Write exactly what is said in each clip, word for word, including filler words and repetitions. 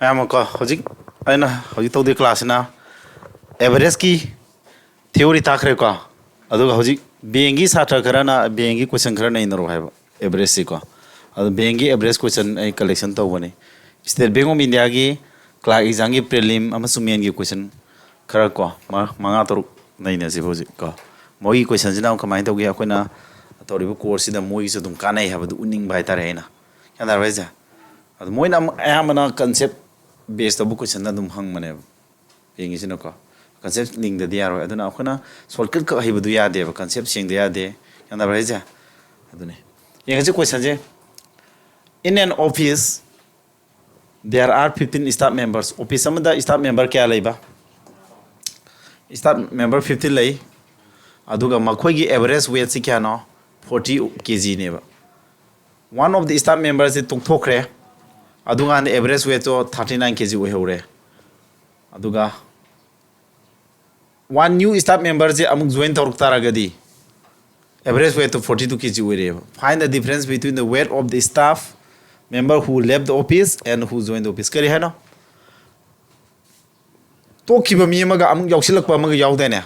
ꯃꯌꯥꯝ ꯑꯃ ꯀꯣ, ꯍꯧꯖꯤꯛ ꯑꯩꯅ ꯍꯧꯖꯤꯛ ꯇꯧꯗꯣꯏ ꯀ꯭ꯂꯥꯁꯁꯤꯅ ꯑꯦꯚꯔꯦꯖꯀꯤ ꯊꯤꯑꯣꯔꯤ ꯇꯥꯛꯈ꯭ꯔꯦꯀꯣ꯫ ꯑꯗꯨꯒ ꯍꯧꯖꯤꯛ ꯕꯦꯡꯒꯤ ꯁꯥꯇ꯭ꯔ ꯈꯔꯅ ꯕꯦꯡꯒꯤ ꯀꯣꯏꯁꯟ ꯈꯔ ꯅꯩꯅꯔꯣ ꯍꯥꯏꯕ ꯑꯦꯚꯔꯦꯖꯁꯤꯀꯣ꯫ ꯑꯗꯨ ꯕꯦꯡꯒꯤ ꯑꯦꯚꯔꯦꯖ ꯀꯣꯏꯁꯟ ꯑꯩ ꯀꯂꯦꯛꯁꯟ ꯇꯧꯕꯅꯤ꯫ ꯁ꯭ꯇꯦꯠ ꯕꯦꯡ ꯑꯣꯐ ꯏꯟꯗꯤꯌꯥꯒꯤ ꯀ꯭ꯂꯥꯔꯛ ꯑꯦꯛꯖꯥꯝꯒꯤ ꯄ꯭ꯔꯤꯂꯤꯝ ꯑꯃꯁꯨꯡ ꯃꯦꯟꯒꯤ ꯀꯣꯏꯁꯟ ꯈꯔ ꯀꯣ, ꯃ-, ꯃꯉꯥ ꯇꯔꯨꯛ ꯅꯩꯅꯁꯦꯕ ꯍꯧꯖꯤꯛ ꯀꯣ꯫ ꯃꯣꯏꯒꯤ ꯀꯣꯏꯁꯟꯁꯤꯅ ꯑꯃꯨꯛ ꯀꯃꯥꯏꯅ ꯇꯧꯒꯦ, ꯑꯩꯈꯣꯏꯅ ꯇꯧꯔꯤꯕ ꯀꯣꯔꯁꯁꯤꯗ ꯃꯣꯏꯒꯤꯁꯨ ꯑꯗꯨꯝ ꯀꯥꯟꯅꯩ ꯍꯥꯏꯕꯗꯨ ꯎꯠꯅꯤꯡꯕ ꯍꯥꯏꯇꯥꯔꯦ ꯑꯩꯅ꯫ ꯒ꯭ꯌꯥꯟ ꯇꯥꯔꯕ ꯍꯥꯏꯁꯦ? ꯑꯗꯣ ꯃꯣꯏꯅ ꯑꯃꯨꯛ ꯑꯌꯥꯝꯕꯅ ꯀꯟꯁꯦꯞ ꯕꯦꯁ ꯇꯧꯕ ꯀꯣꯏꯁꯟ ꯑꯗꯨꯝ ꯍꯪꯕꯅꯦꯕ ꯕꯦꯡꯒꯤꯁꯤꯅꯀꯣ꯫ ꯀꯟꯁꯦꯞ ꯂꯤꯡꯗꯗꯤ ꯌꯥꯔꯣꯏ꯫ ꯑꯗꯨꯅ ꯑꯩꯈꯣꯏꯅ ꯁꯣꯔꯠꯀꯠ ꯈꯛ ꯍꯩꯕꯗꯨ ꯌꯥꯗꯦꯕ, ꯀꯟꯁꯦꯞ ꯁꯦꯡꯗ ꯌꯥꯗꯦ꯫ ꯒ꯭ꯌꯥꯟ ꯇꯥꯕ꯭ꯔꯥ ꯍꯥꯏꯁꯦ? ꯑꯗꯨꯅꯤ꯫ ꯌꯦꯡꯉꯁꯤ ꯀꯣꯏꯁꯟꯁꯦ꯫ In an office, there are fifteen staff members. Office ꯑꯃꯗ ꯁ꯭ꯇꯥꯐ ꯃꯦꯝꯕꯔ ꯀꯌꯥ ꯂꯩꯕ? ꯁ꯭ꯇꯥꯐ ꯃꯦꯝꯕꯔ ꯐꯤꯐꯇꯤꯟ ꯂꯩ꯫ ꯑꯗꯨꯒ ꯃꯈꯣꯏꯒꯤ ꯑꯦꯚꯔꯦꯖ ꯋꯦꯠꯁꯤ ꯀꯌꯥꯅꯣ? ꯐꯣꯔꯇꯤ ꯀꯦ ꯖꯤꯅꯦꯕ꯫ One of the staff memberꯁꯤ ꯇꯣꯛꯊꯣꯛꯈ꯭ꯔꯦ꯫ ꯑꯗꯨꯀꯥꯟꯗ ꯑꯦꯚꯔꯦꯖ ꯋꯦꯠꯇꯣ ꯊꯥꯔꯇꯤ ꯅꯥꯏꯟ ꯀꯦ ꯖꯤ ꯑꯣꯏꯍꯧꯔꯦ꯫ ꯑꯗꯨꯒ one new staff memberꯁꯦ ꯑꯃꯨꯛ ꯖꯣꯏꯟ ꯇꯧꯔꯛ ꯇꯥꯔꯒꯗꯤ ꯑꯦꯚꯔꯦꯖ ꯋꯦꯠꯇꯣ ꯐꯣꯔꯇꯤ ꯇꯨ ꯀꯦ ꯖꯤ ꯑꯣꯏꯔꯦꯕ꯫ Find the difference between the weight of the staff member who left the office and who joined the office. ꯀꯔꯤ ꯍꯥꯏꯅꯣ? ꯇꯣꯛꯈꯤꯕ ꯃꯤ ꯑꯃꯒ ꯑꯃꯨꯛ ꯌꯥꯎꯁꯤꯜꯂꯛꯄ ꯑꯃꯒ ꯌꯥꯎꯗꯥꯏꯅꯦ?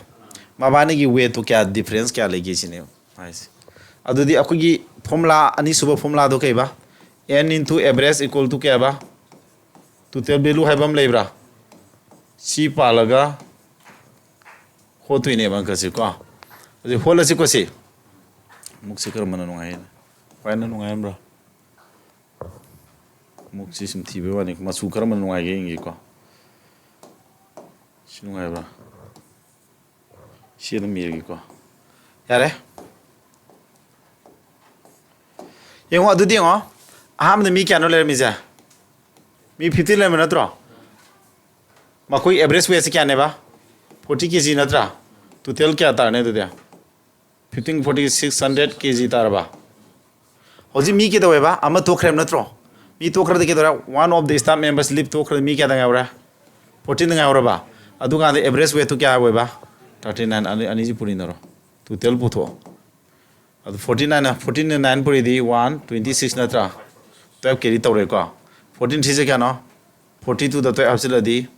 ꯃꯕꯥꯅꯤꯒꯤ ꯋꯦꯠꯇꯣ ꯀꯌꯥ, ꯗꯤꯐ꯭ꯔꯦꯟꯁ ꯀꯌꯥ ꯂꯩꯒꯦ ꯁꯤꯅꯦꯕ ꯍꯥꯏꯁꯦ꯫ ꯑꯗꯨꯗꯤ ꯑꯩꯈꯣꯏꯒꯤ ꯐꯣꯔꯃꯨꯂꯥ, ꯑꯅꯤꯁꯨꯕ ꯐꯣꯔꯃꯨꯂꯥꯗꯣ ꯀꯩꯕ? N into average equal to ꯀꯌꯥꯕ? Total value ꯍꯥꯏꯕ ꯑꯃ ꯂꯩꯕ꯭ꯔꯥ? ꯁꯤ ꯄꯥꯜꯂꯒ ꯍꯣꯠꯇꯣꯏꯅꯦꯕ ꯑꯪꯀꯁꯤ ꯀꯣ꯫ ꯑꯗꯨ ꯍꯣꯠꯂꯁꯤꯀꯣ ꯁꯤ꯫ ꯑꯃꯨꯛꯁꯤ ꯀꯔꯝꯕꯅ ꯅꯨꯡꯉꯥꯏ? ꯈ꯭ꯋꯥꯏꯅ ꯅꯨꯡꯉꯥꯏꯔꯝꯕ꯭ꯔꯥ? ꯑꯃꯨꯛꯁꯤ ꯁꯨꯝ ꯊꯤꯕꯩ ꯋꯥꯅꯤ꯫ ꯃꯆꯨ ꯀꯔꯝꯕꯅ ꯅꯨꯡꯉꯥꯏꯒꯦ ꯌꯦꯡꯒꯦꯀꯣ꯫ ꯁꯤ ꯅꯨꯡꯉꯥꯏꯕ꯭ꯔꯥ? ꯁꯤ ꯑꯗꯨꯝ ꯏꯔꯒꯦꯀꯣ꯫ ꯌꯥꯔꯦ꯫ ꯌꯦꯡꯉꯣ, ꯑꯗꯨꯗꯤ ꯌꯦꯡꯉꯣ꯫ ꯑꯍꯥꯟꯕꯗ ꯃꯤ ꯀꯌꯥꯅꯣ ꯂꯩꯔꯝꯃꯤꯁꯦ? ꯃꯤ ꯐꯤꯐꯇꯤꯟ ꯂꯩꯔꯝꯕ ꯅꯠꯇ꯭ꯔꯣ? ꯃꯈꯣꯏ ꯑꯦꯚꯔꯦꯖ ꯋꯦꯠꯁꯦ ꯀꯌꯥꯅꯦꯕ? ꯐꯣꯔꯇꯤ ꯀꯦ ꯖꯤ ꯅꯠꯇ꯭ꯔꯥ? ꯇꯣꯇꯦꯜ ꯀꯌꯥ ꯇꯥꯔꯅꯤ ꯑꯗꯨꯗꯤ? ꯐꯤꯐꯇꯤꯟ, ꯐꯣꯔꯇꯤ, ꯁꯤꯛꯁ ꯍꯟꯗ꯭ꯔꯦꯠ ꯀꯦ ꯖꯤ ꯇꯥꯔꯕ? ꯍꯧꯖꯤꯛ ꯃꯤ ꯀꯩꯗꯧꯋꯦꯕ? ꯑꯃ ꯇꯣꯛꯈ꯭ꯔꯦꯕ ꯅꯠꯇ꯭ꯔꯣ? ꯃꯤ ꯇꯣꯛꯈ꯭ꯔꯗꯤ ꯀꯩꯗꯧꯔꯦ? One of the staff members leave ꯇꯣꯛꯈ꯭ꯔꯗꯤ ꯃꯤ ꯀꯌꯥꯗ ꯉꯥꯏꯍꯧꯔꯦ? ꯐꯣꯔꯇꯤꯟꯗ ꯉꯥꯏꯍꯧꯔꯕ? ꯑꯗꯨꯀꯥꯟꯗ ꯑꯦꯚꯔꯦꯖ ꯋꯦꯠꯇꯨ ꯀꯌꯥ ꯑꯣꯏꯕ? Thirty nine. ꯑꯅꯤ, ꯑꯅꯤꯁꯤ ꯄꯨꯔꯤꯅꯔꯣ꯫ ꯇꯣꯇꯦꯜ ꯄꯨꯊꯣꯛꯑꯣ꯫ ꯑꯗꯨ ꯐꯣꯔꯇꯤ ꯅꯥꯏꯟ, ꯐꯣꯔꯇꯤꯟꯅ ꯅꯥꯏꯟ ꯄꯨꯔꯤꯗꯤ ꯋꯥꯟ, ꯇ꯭ꯋꯦꯟꯇꯤ ꯁꯤꯛꯁ ꯅꯠꯇ꯭ꯔꯥ? ꯇꯨꯌꯦꯜꯞ ꯀꯦꯔꯤ ꯇꯧꯔꯦꯀꯣ꯫ ꯐꯣꯔꯇꯤꯟ ꯊ꯭ꯔꯤꯁꯦ ꯀꯌꯥꯅꯣ? Forty two ꯗ twelve ꯍꯥꯞꯆꯤꯜꯂꯗꯤ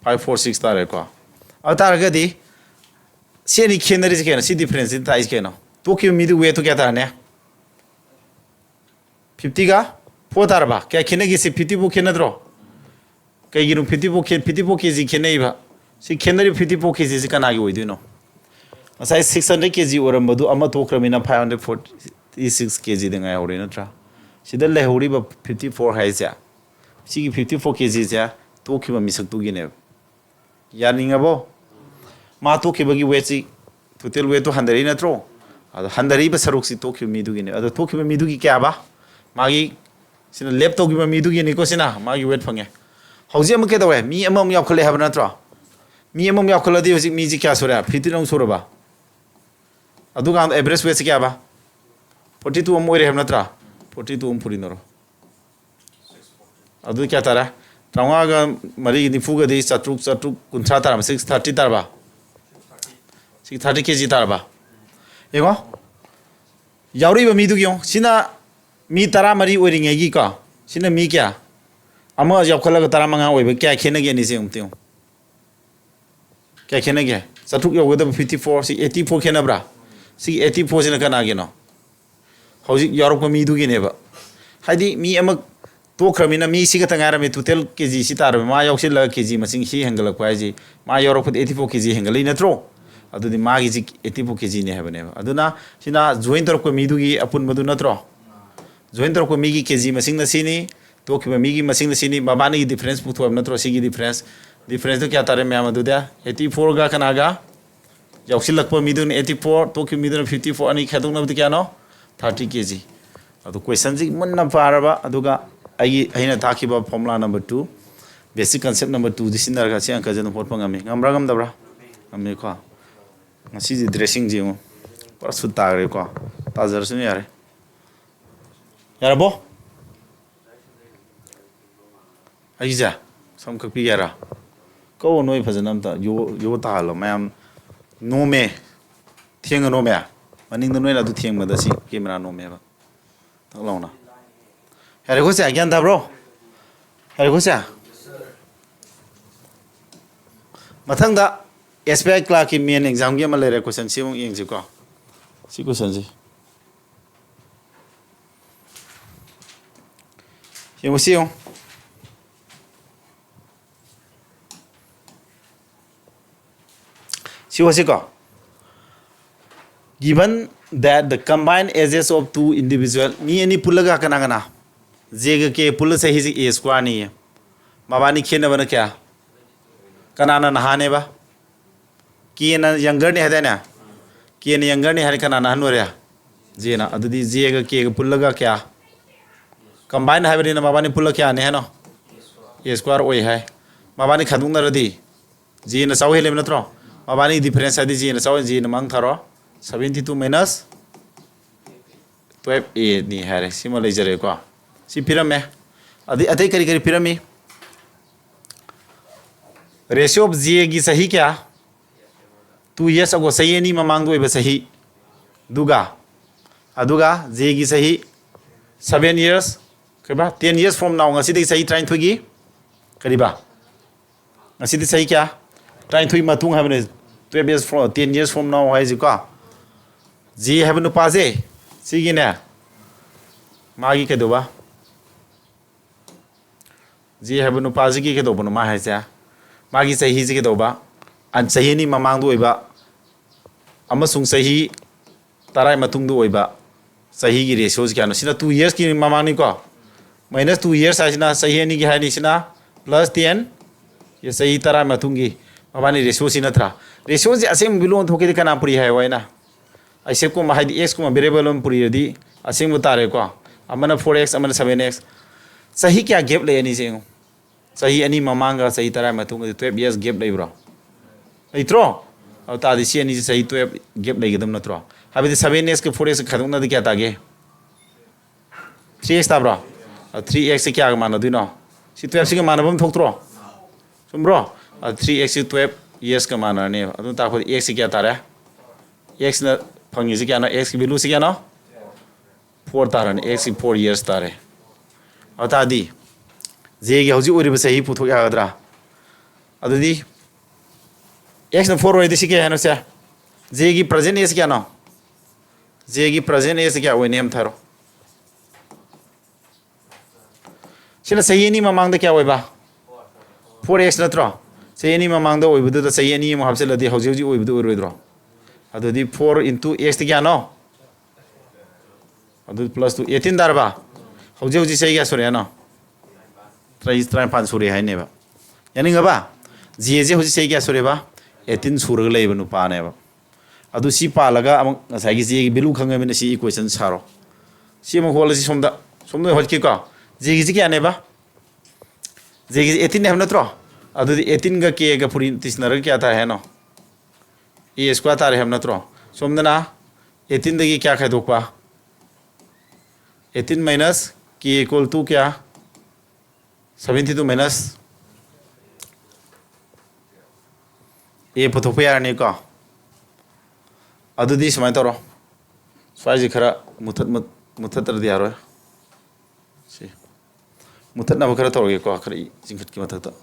five four six ꯇꯥꯔꯦꯀꯣ꯫ ꯑꯗꯨ ꯇꯥꯔꯒꯗꯤ ꯁꯤ ꯑꯅꯤ ꯈꯦꯠꯅꯔꯤꯁꯦ ꯀꯩꯅꯣ? ꯁꯤ difference ꯁꯤ ꯇꯥꯛꯏꯁꯦ ꯀꯩꯅꯣ? ꯇꯣꯛꯈꯤꯕ ꯃꯤꯗꯨ weight ꯇꯨ ꯀꯌꯥ ꯇꯥꯔꯅꯤ? Fifty ꯒ four ꯇꯥꯔꯕ? ꯀꯌꯥ ꯈꯦꯠꯅꯒꯦ? ꯁꯤ fifty four ꯈꯦꯠꯅꯗ꯭ꯔꯣ? ꯀꯩꯒꯤꯅꯣ fifty four ꯈꯦ-, fifty four K G ꯈꯦꯠꯅꯩꯕ? ꯁꯤ ꯈꯦꯠꯅꯔꯤꯕ fifty four K G ꯁꯤ ꯀꯅꯥꯒꯤ ꯑꯣꯏꯗꯣꯏꯅꯣ? ꯉꯁꯥꯏ six hundred K G ꯑꯣꯏꯔꯝꯕꯗꯨ ꯑꯃ ꯇꯣꯛꯈ꯭ꯔꯃꯤꯅ five hundred forty six K G ꯗ ꯉꯥꯏꯍꯧꯔꯦ ꯅꯠꯇ꯭ꯔꯥ? ꯁꯤꯗ ꯂꯩꯍꯧꯔꯤꯕ fifty four ꯍꯥꯏꯁꯦ, ꯁꯤꯒꯤ fifty four K G ꯁꯦ ꯇꯣꯛꯈꯤꯕ ꯃꯤꯁꯛꯇꯨꯒꯤꯅꯦꯕ꯫ ꯌꯥꯅꯤꯡꯉꯕꯣ? ꯃꯥ ꯇꯣꯛꯈꯤꯕꯒꯤ weight ꯁꯤ, total weight ꯇꯨ ꯍꯟꯊꯔꯛꯏ ꯅꯠꯇ꯭ꯔꯣ? ꯑꯗꯣ ꯍꯟꯊꯔꯛꯏꯕ ꯁꯔꯨꯛꯁꯤ ꯇꯣꯛꯈꯤꯕ ꯃꯤꯗꯨꯒꯤꯅꯦ꯫ ꯑꯗꯣ ꯇꯣꯛꯈꯤꯕ ꯃꯤꯗꯨꯒꯤ ꯀꯌꯥꯕ? ꯃꯥꯒꯤ, ꯁꯤꯅ lap ꯇꯧꯈꯤꯕ ꯃꯤꯗꯨꯒꯤꯅꯤꯀꯣ, ꯁꯤꯅ ꯃꯥꯒꯤ weight ꯐꯪꯉꯦ꯫ ꯍꯧꯖꯤꯛ ꯑꯃꯨꯛ ꯀꯩꯗꯧꯋꯦ? ꯃꯤ ꯑꯃꯃꯨꯛ ꯌꯥꯎꯈꯠꯂꯦ ꯍꯥꯏꯕ ꯅꯠꯇ꯭ꯔꯣ? ꯃꯤ ꯑꯃꯃꯨꯛ ꯌꯥꯎꯈꯠꯂꯗꯤ ꯍꯧꯖꯤꯛ ꯃꯤꯁꯤ ꯀꯌꯥ ꯁꯨꯔꯦ? Fifty ꯑꯃꯨꯛ ꯁꯨꯔꯕ? ꯑꯗꯨꯀꯥꯟꯗ average weight ꯁꯤ ꯀꯌꯥꯕ? Forty two ꯑꯃ ꯑꯣꯏꯔꯦ ꯍꯥꯏꯕ ꯅꯠꯇ꯭ꯔꯥ? Forty two ꯑꯃ ꯄꯨꯔꯤꯅꯔꯣ꯫ ꯑꯗꯨ ꯀꯌꯥ ꯇꯥꯔꯦ? ꯆꯥꯝꯃꯉꯥꯒ ꯃꯔꯤ, ꯅꯤꯐꯨꯒꯗꯤ ꯆꯥꯇ꯭ꯔꯨꯛ, ꯆꯥꯇ꯭ꯔꯨꯛ ꯀꯨꯟꯊ꯭ꯔꯥ ꯇꯥꯔꯕ? Six thirty ꯇꯥꯔꯕ? Six thirty K G ꯇꯥꯔꯕ? ꯌꯦꯡꯉꯣ꯫ ꯌꯥꯎꯔꯛꯏꯕ ꯃꯤꯗꯨꯒꯤ ꯌꯦꯡꯉꯣ꯫ ꯁꯤꯅ ꯃꯤ ꯇꯔꯥꯃꯔꯤ ꯑꯣꯏꯔꯤꯉꯩꯒꯤꯀꯣ꯫ ꯁꯤꯅ ꯃꯤ ꯀꯌꯥ? ꯑꯃ ꯌꯥꯎꯈꯠꯂꯒ ꯇꯔꯥꯃꯉꯥ ꯑꯣꯏꯕ꯫ ꯀꯌꯥ ꯈꯦꯠꯅꯒꯦ ꯑꯅꯤꯁꯦ ꯑꯃꯨꯛꯇ ꯌꯦꯡꯉꯣ꯫ ꯀꯌꯥ ꯈꯦꯠꯅꯒꯦ? ꯆꯥꯇ꯭ꯔꯨꯛ ꯌꯧꯒꯗꯕ fifty four, ꯁꯤ eighty four ꯈꯦꯠꯅꯕ꯭ꯔꯥ? ꯁꯤꯒꯤ eighty four ꯁꯤꯅ ꯀꯅꯥꯒꯤꯅꯣ? ꯍꯧꯖꯤꯛ ꯌꯥꯎꯔꯛꯄ ꯃꯤꯗꯨꯒꯤꯅꯦꯕ꯫ ꯍꯥꯏꯗꯤ ꯃꯤ ꯑꯃ ꯇꯣꯛꯈ꯭ꯔꯃꯤꯅ ꯃꯤ ꯁꯤ ꯈꯛꯇ ꯉꯥꯏꯔꯝꯃꯤ, total K G ꯁꯤ ꯇꯥꯔꯝꯃꯤ꯫ ꯃꯥ ꯌꯥꯎꯁꯤꯜꯂꯒ K G ꯃꯁꯤꯡ ꯁꯤ ꯍꯦꯟꯒꯠꯂꯛꯄ ꯍꯥꯏꯁꯤ, ꯃꯥ ꯌꯥꯎꯔꯛꯄꯗ eighty four K G ꯍꯦꯟꯒꯠꯂꯛꯏ ꯅꯠꯇ꯭ꯔꯣ? ꯑꯗꯨꯗꯤ ꯃꯥꯒꯤꯁꯤ eighty four K G ꯅꯦ ꯍꯥꯏꯕꯅꯦꯕ꯫ ꯑꯗꯨꯅ ꯁꯤꯅ join ꯇꯧꯔꯛꯄ ꯃꯤꯗꯨꯒꯤ ꯑꯄꯨꯟꯕꯗꯨ ꯅꯠꯇ꯭ꯔꯣ? Join ꯇꯧꯔꯛꯄ ꯃꯤꯒꯤ K G ꯃꯁꯤꯡꯅ ꯁꯤꯅꯤ, ꯇꯣꯛꯈꯤꯕ ꯃꯤꯒꯤ ꯃꯁꯤꯡꯅ ꯁꯤꯅꯤ, ꯃꯕꯥꯅꯤꯒꯤ difference ꯄꯨꯊꯣꯛꯑꯕ ꯅꯠꯇ꯭ꯔꯣ? ꯁꯤꯒꯤ difference, difference ꯇꯨ ꯀꯌꯥ ꯇꯥꯔꯦ ꯃꯌꯥꯝ? ꯑꯗꯨꯗꯤ eighty four ꯒ ꯀꯅꯥꯒ? ꯌꯥꯎꯁꯤꯜꯂꯛꯄ ꯃꯤꯗꯨꯅ eighty four, ꯇꯣꯛꯈꯤꯕ ꯃꯤꯗꯨꯅ fifty four, ꯑꯅꯤ ꯈꯥꯏꯗꯣꯛꯅꯕꯗꯤ ꯀꯌꯥꯅꯣ? Thirty K G꯫ ꯑꯗꯣ question ꯁꯤ ꯃꯨꯟꯅ ꯄꯥꯔꯕ, ꯑꯗꯨꯒ ꯑꯩꯒꯤ, ꯑꯩꯅ ꯇꯥꯛꯈꯤꯕ formula number two, basic concept number two ꯗꯤ ꯁꯤꯖꯤꯟꯅꯔꯒ ꯁꯤ ꯑꯪꯀꯁꯦ ꯑꯗꯨꯝ ꯍꯣꯠꯄ ꯉꯝꯃꯤ꯫ ꯉꯝꯕ꯭ꯔꯥ ꯉꯝꯗꯕ꯭ꯔꯥ? ꯉꯝꯃꯤꯀꯣ꯫ ꯉꯁꯤꯗꯤ dressing ꯁꯦ ꯌꯦꯡꯉꯨ, ꯄꯨꯔꯥ ꯁꯨꯠ ꯇꯥꯈ꯭ꯔꯦꯀꯣ꯫ ꯇꯥꯖꯔꯁꯅꯨ, ꯌꯥꯔꯦ꯫ ꯌꯥꯔꯕꯣ? ꯑꯩꯁꯦ ꯁꯝ ꯀꯛꯄꯤꯒꯦ ꯍꯥꯏꯔꯣ? ꯀꯛꯑꯣ, ꯅꯣꯏ ꯐꯖꯅ ꯑꯝꯇ ꯌꯣ-, ꯌꯣ ꯇꯥꯍꯜꯂꯣ ꯃꯌꯥꯝ꯫ ꯅꯣꯝꯃꯦ, ꯊꯦꯡꯉ ꯅꯣꯝꯃꯦ꯫ ꯃꯅꯤꯡꯗ ꯅꯣꯏꯅ ꯑꯗꯨ ꯊꯦꯡꯕꯗ ꯁꯤ camera ꯅꯣꯝꯃꯦꯕ꯫ ꯇꯛ ꯂꯥꯎꯅ꯫ ꯌꯥꯔꯦꯀꯣ ꯁꯦ, ꯒ꯭ꯌꯥꯟ ꯇꯥꯕ꯭ꯔꯣ? ꯍꯥꯏꯔꯦꯀꯣ ꯁꯦ? ꯃꯊꯪꯗ ꯑꯦꯁ ꯕꯤ ꯑꯥꯏ ꯀ꯭ꯂꯥꯔꯛꯀꯤ ꯃꯦꯟ ꯑꯦꯛꯖꯥꯝꯒꯤ ꯑꯃ ꯂꯩꯔꯦ, ꯀꯣꯏꯁꯟꯁꯤ ꯑꯃꯨꯛ ꯌꯦꯡꯁꯤꯀꯣ꯫ ꯁꯤ ꯀꯣꯏꯁꯟꯁꯤ ꯌꯦꯡꯉꯨ, ꯁꯤ ꯌꯦꯡꯉꯨ꯫ ꯁꯤ ꯍꯣꯠꯁꯤꯀꯣ꯫ Given that the combined ages of two individual, ꯃꯤ ꯑꯅꯤ ꯄꯨꯜꯂꯒ ꯀꯅꯥ ꯀꯅꯥ? ꯖꯦꯒ ꯀꯦ ꯄꯨꯜꯂ ꯆꯍꯤꯁꯤ ꯑꯦ ꯁ꯭ꯀ꯭ꯋꯥꯔꯅꯤꯌꯦ꯫ ꯃꯕꯥꯅꯤ ꯈꯦꯠꯅꯕꯅ ꯀꯌꯥ? ꯀꯅꯥꯅ ꯅꯍꯥꯅꯦꯕ? ꯀꯦꯅ ꯌꯪꯒꯔꯅꯤ ꯍꯥꯏꯗꯥꯏꯅꯦ? ꯀꯦꯅ ꯌꯪꯒꯔꯅꯤ ꯍꯥꯏꯔ ꯀꯅꯥꯅ ꯑꯍꯟ ꯑꯣꯏꯔꯦ? ꯖꯦꯅ꯫ ꯑꯗꯨꯗꯤ ꯖꯦꯒ ꯀꯦꯒ ꯄꯨꯜꯂꯒ ꯀꯌꯥ? ꯀꯝꯕꯥꯏꯟ ꯍꯥꯏꯕꯅꯤꯅ ꯃꯕꯥꯅꯤ ꯄꯨꯜꯂ ꯀꯌꯥꯅꯤ ꯍꯥꯏꯅꯣ? ꯑꯦ ꯁ꯭ꯀ꯭ꯋꯥꯔ ꯑꯣꯏ ꯍꯥꯏ꯫ ꯃꯕꯥꯅꯤ ꯈꯥꯏꯗꯣꯛꯅꯔꯗꯤ ꯖꯦꯅ ꯆꯥꯎ ꯍꯦꯜꯂꯦꯕ ꯅꯠꯇ꯭ꯔꯣ? ꯃꯕꯥꯅꯤ ꯗꯤꯐꯔꯦꯟꯁ ꯍꯥꯏꯗꯤ ꯖꯦꯅ ꯆꯥꯎ, ꯖꯦꯅ ꯃꯥꯡ ꯊꯥꯔꯣ꯫ Seventy two minus twelve A ꯅꯤ ꯍꯥꯏꯔꯦ꯫ ꯁꯤꯃ ꯂꯩꯖꯔꯦꯀꯣ꯫ ꯁꯤ ꯄꯤꯔꯝꯃꯦ꯫ ꯑꯗꯩ ꯑꯇꯩ ꯀꯔꯤ ꯀꯔꯤ ꯄꯤꯔꯝꯃꯤ? Ratio of ꯖꯦꯒꯤ ꯆꯍꯤ ꯀꯌꯥ? Two years ago, ꯆꯍꯤ ꯑꯅꯤ ꯃꯃꯥꯡꯗ ꯑꯣꯏꯕ ꯆꯍꯤ꯫ ꯑꯗꯨꯒ, ꯑꯗꯨꯒ ꯖꯦꯒꯤ ꯆꯍꯤ seven years, ꯀꯩꯕ? Ten years from now, ꯉꯁꯤꯗꯒꯤ ꯆꯍꯤ ꯇꯔꯥꯅꯤꯊꯣꯏꯒꯤ, ꯀꯔꯤꯕ? ꯉꯁꯤꯗꯤ ꯆꯍꯤ ꯀꯌꯥ? ꯇꯔꯥꯅꯤꯊꯣꯏ ꯃꯇꯨꯡ ꯍꯥꯏꯕꯅꯦ꯫ Twelve years from, ten years from now ꯍꯥꯏꯁꯤꯀꯣ꯫ ꯖꯦ ꯍꯥꯏꯕ ꯅꯨꯄꯥꯁꯦ, ꯁꯤꯒꯤꯅꯦ, ꯃꯥꯒꯤ ꯀꯩꯗꯧꯕ? ꯖꯦ ꯍꯥꯏꯕ ꯅꯨꯄꯥꯁꯤꯒꯤ ꯀꯩꯗꯧꯕꯅꯣ ꯃꯥ ꯍꯥꯏꯁꯦ? ꯃꯥꯒꯤ ꯆꯍꯤꯁꯤ ꯀꯩꯗꯧꯕ? ꯑ, ꯆꯍꯤ ꯑꯅꯤ ꯃꯃꯥꯡꯗ ꯑꯣꯏꯕ ꯑꯃꯁꯨꯡ ꯆꯍꯤ ꯇꯔꯥ ꯃꯇꯨꯡꯗ ꯑꯣꯏꯕ ꯆꯍꯤꯒꯤ ꯔꯦꯁꯤꯌꯣꯁꯤ ꯀꯌꯥꯅꯣ? ꯁꯤꯅ two yearsꯀꯤ ꯃꯃꯥꯡꯅꯤꯀꯣ꯫ Minus two years ꯍꯥꯏꯁꯤꯅ ꯆꯍꯤ ꯑꯅꯤꯒꯤ ꯍꯥꯏꯅꯤ, ꯁꯤꯅ plus ten, ꯆꯍꯤ ꯇꯔꯥ ꯃꯇꯨꯡꯒꯤ꯫ ꯃꯕꯥꯅꯤ ꯔꯦꯁꯤꯌꯣꯁꯤ ꯅꯠꯇ꯭ꯔꯥ? ꯔꯦꯁꯤꯌꯣꯁꯤ ꯑꯁꯦꯡꯕ ꯂꯣꯟ ꯊꯣꯛꯀꯦꯗꯤ ꯀꯅꯥ ꯄꯨꯔꯤ ꯍꯥꯏꯌꯣ ꯍꯥꯏꯅ? ꯑꯩꯁꯦꯞꯀꯨꯝꯕ, ꯍꯥꯏꯗꯤ ꯑꯦꯛꯁꯀꯨꯝꯕ ꯚꯦꯔꯤꯌꯦꯕꯜ ꯑꯃ ꯄꯨꯔꯤꯔꯗꯤ ꯑꯁꯦꯡꯕ ꯇꯥꯔꯦꯀꯣ꯫ ꯑꯃꯅ four x, ꯑꯃꯅ seven x꯫ ꯆꯍꯤ ꯀꯌꯥ ꯒꯦꯞ ꯂꯩ ꯑꯅꯤꯁꯦ ꯌꯦꯡꯉꯨ? ꯆꯍꯤ ꯑꯅꯤ ꯃꯃꯥꯡꯒ ꯆꯍꯤ ꯇꯔꯥ ꯃꯇꯨꯡꯒꯗꯤ twelve years gap ꯂꯩꯕ꯭ꯔꯣ? ꯂꯩꯇ꯭ꯔꯣ? ꯑꯗꯨ ꯇꯥꯔꯗꯤ ꯁꯤ ꯑꯅꯤꯁꯤ ꯆꯍꯤ twelve gap ꯂꯩꯒꯗꯕ ꯅꯠꯇ꯭ꯔꯣ? ꯍꯥꯏꯕꯗꯤ seven xꯀ four xꯀ ꯈꯥꯏꯗꯣꯛꯅꯗꯤ ꯀꯌꯥ ꯇꯥꯒꯦ? Three x ꯇꯥꯕ꯭ꯔꯣ? ꯑ, three xꯁꯤ ꯀꯌꯥꯒ ꯃꯥꯟꯅꯗꯣꯏꯅꯣ? ꯁꯤ twelveꯁꯤꯒ ꯃꯥꯟꯅꯕ ꯑꯃ ꯊꯣꯛꯇ꯭ꯔꯣ? ꯆꯨꯝꯕ꯭ꯔꯣ? ꯑ, three xꯁꯤ twelve yearsꯀ ꯃꯥꯟꯅꯔꯅꯦꯕ꯫ ꯑꯗꯨ ꯇꯥꯛꯄꯗꯤ xꯁꯤ ꯀꯌꯥ ꯇꯥꯔꯦ? Xꯅ ꯐꯪꯉꯤꯁꯤ ꯀꯌꯥꯅꯣ? Xꯀꯤ valueꯁꯤ ꯀꯌꯥꯅꯣ? Four ꯇꯥꯔꯅꯤ꯫ Xꯀꯤ four years ꯇꯥꯔꯦ꯫ ꯑꯗꯨ ꯇꯥꯔꯗꯤ Jꯒꯤ ꯍꯧꯖꯤꯛ ꯑꯣꯏꯔꯤꯕ ꯆꯍꯤ ꯄꯨꯊꯣꯛ ꯌꯥꯒꯗ꯭ꯔꯥ? ꯑꯗꯨꯗꯤ Xꯅ four ꯑꯣꯏꯔꯗꯤ ꯁꯤ ꯀꯌꯥ ꯍꯥꯏꯅꯣ ꯁꯦ? Jꯒꯤ present age ꯀꯌꯥꯅꯣ? Jꯒꯤ present age ꯀꯌꯥ ꯑꯣꯏꯅꯤ ꯑꯝꯇ ꯍꯥꯏꯔꯣ? ꯁꯤꯅ ꯆꯍꯤ ꯑꯅꯤ ꯃꯃꯥꯡꯗ ꯀꯌꯥ ꯑꯣꯏꯕ? Four X ꯅꯠꯇ꯭ꯔꯣ? ꯆꯍꯤ ꯑꯅꯤ ꯃꯃꯥꯡꯗ ꯑꯣꯏꯕꯗꯨꯗ ꯆꯍꯤ ꯑꯅꯤ ꯑꯃꯨꯛ ꯍꯥꯞꯆꯤꯜꯂꯗꯤ ꯍꯧꯖꯤꯛ ꯍꯧꯖꯤꯛ ꯑꯣꯏꯕꯗꯨ ꯑꯣꯏꯔꯣꯏꯗ꯭ꯔꯣ? ꯑꯗꯨꯗꯤ four into X ꯇꯤ ꯀꯌꯥꯅꯣ? ꯑꯗꯨ plus two, eighteen ꯇꯥꯔꯕ? ꯍꯧꯖꯤꯛ ꯍꯧꯖꯤꯛ ꯆꯍꯤ ꯀꯌꯥ ꯁꯨꯔꯦ ꯍꯥꯏꯅꯣ? ꯆꯍꯤ ꯇꯔꯥꯅꯤꯄꯥꯟ ꯁꯨꯔꯦ ꯍꯥꯏꯅꯦꯕ꯫ ꯌꯥꯅꯤꯡꯉꯕ? Jꯁꯦ ꯍꯧꯖꯤꯛ ꯆꯍꯤ ꯀꯌꯥ ꯁꯨꯔꯦꯕ? Eighteen ꯁꯨꯔꯒ ꯂꯩꯕ ꯅꯨꯄꯥꯅꯦꯕ꯫ ꯑꯗꯨ ꯁꯤ ꯄꯥꯜꯂꯒ ꯑꯃꯨꯛ ꯉꯁꯥꯏꯒꯤ Jꯒꯤ value ꯈꯪꯉꯕꯅꯤꯅ ꯁꯤ equation ꯁꯥꯔꯣ꯫ ꯁꯤ ꯑꯃꯨꯛ ꯍꯣꯠꯂꯁꯤ ꯁꯣꯝꯗ꯫ ꯁꯣꯝꯗ ꯑꯣꯏꯅ ꯍꯣꯠꯀꯦꯀꯣ꯫ Jꯒꯤꯁꯤ ꯀꯌꯥꯅꯦꯕ? Jꯒꯤꯁꯤ eighteen ꯍꯥꯏꯕ ꯅꯠꯇ꯭ꯔꯣ? ꯑꯗꯨꯗꯤ eighteen ꯒ Kꯒ ꯐꯨꯔꯤ ꯇꯤꯁꯤꯟꯅꯔꯒ ꯀꯌꯥ ꯇꯥꯏ ꯍꯥꯏꯅꯣ? A square ꯇꯥꯔꯦ ꯍꯥꯏꯕ ꯅꯠꯇ꯭ꯔꯣ? ꯁꯣꯝꯗꯅ eighteen ꯗꯒꯤ ꯀꯌꯥ ꯈꯥꯏꯗꯣꯛꯄ? Eighteen minus K equal to ꯀꯌꯥ? Seventy two minus A ꯄꯨꯊꯣꯛꯄ ꯌꯥꯔꯅꯤꯀꯣ꯫ ꯑꯗꯨꯗꯤ ꯁꯨꯃꯥꯏꯅ ꯇꯧꯔꯣ, ꯁ꯭ꯋꯥꯏꯁꯦ ꯈꯔ ꯃꯨꯊꯠ-, ꯃꯨꯠ-, ꯃꯨꯊꯠꯇ꯭ꯔꯗꯤ ꯌꯥꯔꯣꯏ꯫ ꯁꯤ ꯃꯨꯊꯠꯅꯕ ꯈꯔ ꯇꯧꯔꯒꯦꯀꯣ, ꯈꯔ ꯆꯤꯡꯈꯠꯀꯤ ꯃꯊꯛꯇ꯫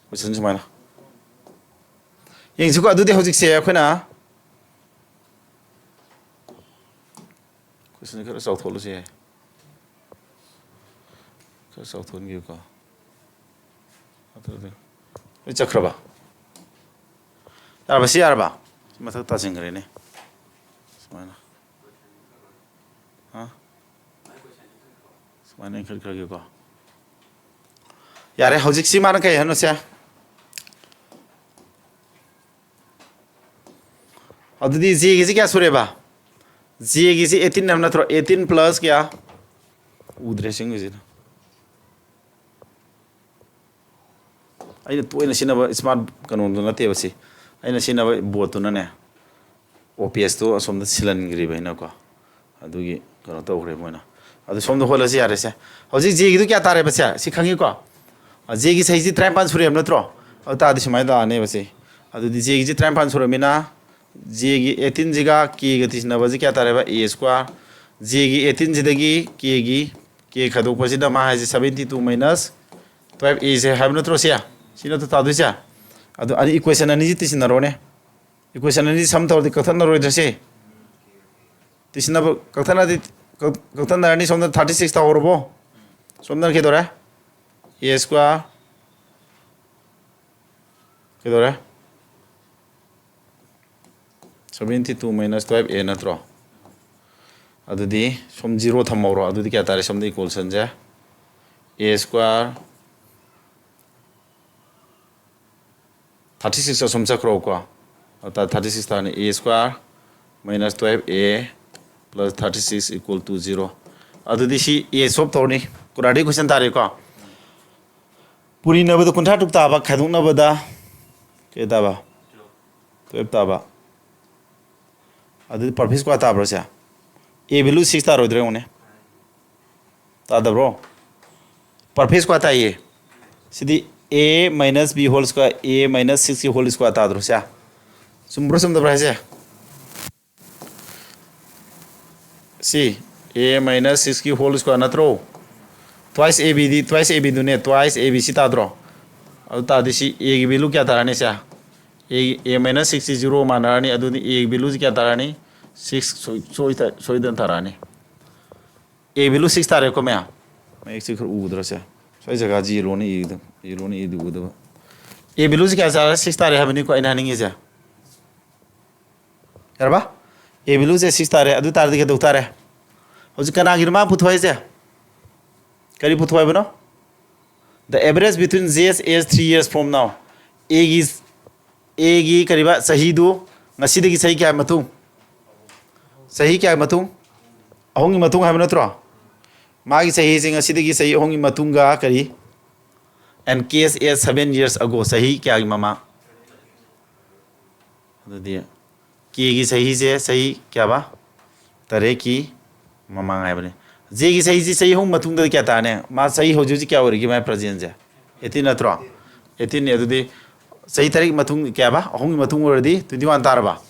Question ꯁꯨꯃꯥꯏꯅ ꯌꯦꯡꯁꯤꯀꯣ꯫ ꯑꯗꯨꯗꯤ ꯍꯧꯖꯤꯛꯁꯦ ꯑꯩꯈꯣꯏꯅ question ꯈꯔ ꯆꯥꯎꯊꯣꯛꯍꯜꯂꯁꯨ ꯌꯥꯏ꯫ ꯈꯔ ꯆꯥꯎꯊꯣꯛꯍꯟꯒꯦꯀꯣ꯫ ꯑꯗꯨꯗꯤ ꯂꯣꯏ ꯆꯠꯈ꯭ꯔꯕ? ꯌꯥꯔꯕ? ꯁꯤ ꯌꯥꯔꯕ? ꯁꯤ ꯃꯊꯛ ꯇꯥꯁꯤꯟꯈ꯭ꯔꯦꯅꯦ꯫ ꯁꯨꯃꯥꯏꯅ꯫ ꯍꯥ? ꯁꯨꯃꯥꯏꯅ ꯏꯟꯈꯠꯈ꯭ꯔꯒꯦꯀꯣ꯫ ꯌꯥꯔꯦ, ꯍꯧꯖꯤꯛꯁꯤ ꯃꯥꯅ ꯀꯩ ꯍꯥꯏꯅꯣ ꯁꯦ? ꯑꯗꯨꯗꯤ Jꯒꯤꯁꯤ ꯀꯌꯥ ꯁꯨꯔꯦꯕ? Jꯒꯤꯁꯤ eighteen ꯍꯥꯏꯕ ꯅꯠꯇ꯭ꯔꯣ? Eighteen plus ꯀꯌꯥ? ꯎꯗ꯭ꯔꯦ ꯁꯤꯡꯒꯤꯁꯤꯅ꯫ ꯑꯩꯅ ꯇꯣꯏꯅ ꯁꯤꯖꯤꯟꯅꯕ smart ꯀꯩꯅꯣꯗꯨ ꯅꯠꯇꯦꯕ ꯁꯤ꯫ ꯑꯩꯅ ꯁꯤꯖꯤꯟꯅꯕ boardꯇꯨꯅꯅꯦ, OPSꯇꯣ ꯑꯁꯣꯝꯗ ꯁꯤꯜꯍꯟꯈ꯭ꯔꯤꯕ ꯑꯩꯅꯀꯣ꯫ ꯑꯗꯨꯒꯤ ꯀꯩꯅꯣ ꯇꯧꯈ꯭ꯔꯦ ꯃꯣꯏꯅ꯫ ꯑꯗꯨ ꯁꯣꯝꯗ ꯍꯣꯠꯂꯁꯤ ꯌꯥꯔꯦꯁꯦ꯫ ꯍꯧꯖꯤꯛ Jꯒꯤꯗꯨ ꯀꯌꯥ ꯇꯥꯔꯦꯕ ꯁꯦ? ꯁꯤ ꯈꯪꯉꯤꯀꯣ? ꯑ, Jꯒꯤ ꯆꯍꯤꯁꯤ ꯇꯔꯥꯅꯤꯄꯥꯟ ꯁꯨꯔꯦꯕ ꯅꯠꯇ꯭ꯔꯣ? ꯑꯗꯨ ꯇꯥꯔꯗꯤ ꯁꯨꯃꯥꯏꯅ ꯇꯥꯔꯅꯦꯕ ꯁꯤ꯫ ꯑꯗꯨꯗꯤ Jꯒꯤꯁꯤ ꯇꯔꯥꯅꯤꯄꯥꯟ ꯁꯨꯔꯃꯤꯅ Jꯒꯤ eighteenꯁꯤꯒ Kꯒ ꯇꯤꯁꯤꯟꯅꯕꯁꯤ ꯀꯌꯥ ꯇꯥꯔꯦꯕ? A square꯫ Jꯒꯤ eighteenꯁꯤꯗꯒꯤ Kꯒꯤ ꯀꯦ ꯈꯥꯏꯗꯣꯛꯄꯁꯤꯗ ꯃꯥ ꯍꯥꯏꯁꯦ seventy two minus twelve A ꯁꯦ ꯍꯥꯏꯕ ꯅꯠꯇ꯭ꯔꯣ ꯁꯤ? ꯁꯤ ꯅꯠꯇ꯭ꯔꯣ ꯇꯥꯗꯣꯏꯁꯦ? ꯑꯗꯣ ꯑꯅꯤ, equation ꯑꯅꯤꯁꯤ ꯇꯤꯁꯤꯟꯅꯔꯣꯅꯦ꯫ Equation ꯑꯅꯤꯁꯤ sum ꯇꯧꯔꯗꯤ ꯀꯛꯊꯠꯅꯔꯣꯏꯗ꯭ꯔ ꯁꯤ? ꯇꯤꯁꯤꯟꯅꯕ ꯀꯛꯊꯠꯅꯗꯤ, ꯀꯛ-, ꯀꯛꯊꯠꯅꯔꯅꯤ꯫ ꯁꯣꯝꯗ thirty six ꯇꯥꯍꯧꯔꯕꯣ? ꯁꯣꯝꯗꯅ ꯀꯩꯗꯧꯔꯦ? A square ꯀꯩꯗꯧꯔꯦ? Seventy two minus twelve A ꯅꯠꯇ꯭ꯔꯣ? ꯑꯗꯨꯗꯤ ꯁꯣꯝ zero ꯊꯝꯍꯧꯔꯣ꯫ ꯑꯗꯨꯗꯤ ꯀꯌꯥ ꯇꯥꯔꯦ? ꯁꯣꯝꯗ equationꯁꯦ A square thirty six ꯑꯁꯣꯝ ꯆꯠꯈ꯭ꯔꯣꯀꯣ꯫ ꯑꯗꯨ ꯇꯥꯔꯗꯤ thirty six ꯇꯥꯔꯅꯤ꯫ A square minus twelve A plus thirty six equal to zero꯫ ꯑꯗꯨꯗꯤ ꯁꯤ A solve ꯇꯧꯔꯅꯤ꯫ Quadratic equation ꯇꯥꯔꯦꯀꯣ꯫ ꯄꯨꯔꯤꯅꯕꯗ ꯀꯨꯟꯊ꯭ꯔꯥ ꯇꯔꯨꯛ ꯇꯥꯕ, ꯈꯥꯏꯗꯣꯛꯅꯕꯗ ꯀꯩ ꯇꯥꯕ? Twelve ꯇꯥꯕ꯫ ꯑꯗꯨꯗꯤ perfect square ꯇꯥꯕ꯭ꯔꯣ ꯁꯦ? A value six ꯇꯥꯔꯣꯏꯗ꯭ꯔꯣ ꯌꯦꯡꯉꯨꯅꯦ꯫ ꯇꯥꯗꯕ꯭ꯔꯣ? Perfect square ꯇꯥꯏꯌꯦ꯫ ꯁꯤꯗꯤ A minus B whole square, A minus six ꯀꯤ whole square ꯇꯥꯗ꯭ꯔꯣ ꯁꯦ? ꯆꯨꯝꯕ꯭ꯔꯣ ꯆꯨꯝꯗꯕ꯭ꯔꯣ ꯍꯥꯏꯁꯦ? ꯁꯤ A minus six ꯀꯤ whole square ꯅꯠꯇ꯭ꯔꯣ? Twice A B D, twice A B ꯗꯨꯅꯦ, twice A B ꯁꯤ ꯇꯥꯗ꯭ꯔꯣ? ꯑꯗꯨ ꯇꯥꯔꯗꯤ ꯁꯤ A ꯒꯤ value ꯀꯌꯥ ꯇꯥꯔꯅꯤ ꯁꯦ? A, A minus six ꯁꯤ zero ꯃꯥꯟꯅꯔꯅꯤ, ꯑꯗꯨꯗꯤ A ꯒꯤ value ꯁꯤ ꯀꯌꯥ ꯇꯥꯔꯅꯤ? Six ꯁꯣꯏ-, ꯁꯣꯏꯗ-, ꯁꯣꯏꯗꯅ ꯇꯥꯔꯛꯑꯅꯤ꯫ A value six ꯇꯥꯔꯦꯀꯣ ꯃꯌꯥꯝ? ꯃꯌꯦꯛꯁꯦ ꯈꯔ ꯎꯗ꯭ꯔꯁꯦ? ꯁ꯭ꯋꯥꯏ ꯖꯒꯥꯁꯤ yellowꯅ ꯏꯒꯗꯕ, yellowꯅ ꯏꯗꯤ ꯎꯗꯕ꯫ A value ꯁꯤ ꯀꯌꯥ ꯇꯥꯔꯦ? Six ꯇꯥꯔꯦ ꯍꯥꯏꯕꯅꯤꯀꯣ ꯑꯩꯅ ꯍꯥꯏꯅꯤꯡꯉꯤꯁꯦ꯫ ꯌꯥꯔꯕ? A value ꯁꯦ six ꯇꯥꯔꯦ꯫ ꯑꯗꯨ ꯇꯥꯔꯗꯤ ꯀꯩꯗꯧ ꯇꯥꯔꯦ? ꯍꯧꯖꯤꯛ ꯀꯅꯥꯒꯤꯅꯣ ꯃꯥ ꯄꯨꯊꯣꯛ ꯍꯥꯏꯁꯦ? ꯀꯔꯤ ꯄꯨꯊꯣꯛ ꯍꯥꯏꯕꯅꯣ? The average between J's age three years from now. A ꯒꯤ, A ꯒꯤ ꯀꯔꯤꯕ ꯆꯍꯤꯗꯨ ꯉꯁꯤꯗꯒꯤ ꯆꯍꯤ ꯀꯌꯥ ꯃꯇꯨꯡ? ꯆꯍꯤ ꯀꯌꯥ ꯃꯇꯨꯡ? ꯑꯍꯨꯝꯒꯤ ꯃꯇꯨꯡ ꯍꯥꯏꯕ ꯅꯠꯇ꯭ꯔꯣ? ꯃꯥꯒꯤ ꯆꯍꯤꯁꯦ ꯉꯁꯤꯗꯒꯤ ꯆꯍꯤ ꯑꯍꯨꯝꯒꯤ ꯃꯇꯨꯡꯒ ꯀꯔꯤ? And K's age seven years ago, ꯆꯍꯤ ꯀꯌꯥꯒꯤ ꯃꯃꯥꯡ? ꯑꯗꯨꯗꯤ K ꯒꯤ ꯆꯍꯤꯁꯦ ꯆꯍꯤ ꯀꯌꯥꯕ? ꯇꯔꯦꯠꯀꯤ ꯃꯃꯥꯡ ꯍꯥꯏꯕꯅꯤ꯫ J ꯒꯤ ꯆꯍꯤꯁꯤ ꯆꯍꯤ ꯑꯍꯨꯝ ꯃꯇꯨꯡꯗꯗꯤ ꯀꯌꯥ ꯇꯥꯔꯅꯤ? ꯃꯥ ꯆꯍꯤ ꯍꯧꯖꯤꯛ ꯍꯧꯖꯤꯛ ꯀꯌꯥ ꯑꯣꯏꯔꯤꯒꯦ ꯃꯥꯏ presentꯁꯦ? Eighteen ꯅꯠꯇ꯭ꯔꯣ? Eighteenꯅꯤ꯫ ꯑꯗꯨꯗꯤ ꯆꯍꯤ ꯇꯔꯦꯠ ꯃꯇꯨꯡ ꯀꯌꯥꯕ? ꯑꯍꯨꯝꯒꯤ ꯃꯇꯨꯡ ꯑꯣꯏꯔꯗꯤ twenty one ꯇꯥꯔꯕ?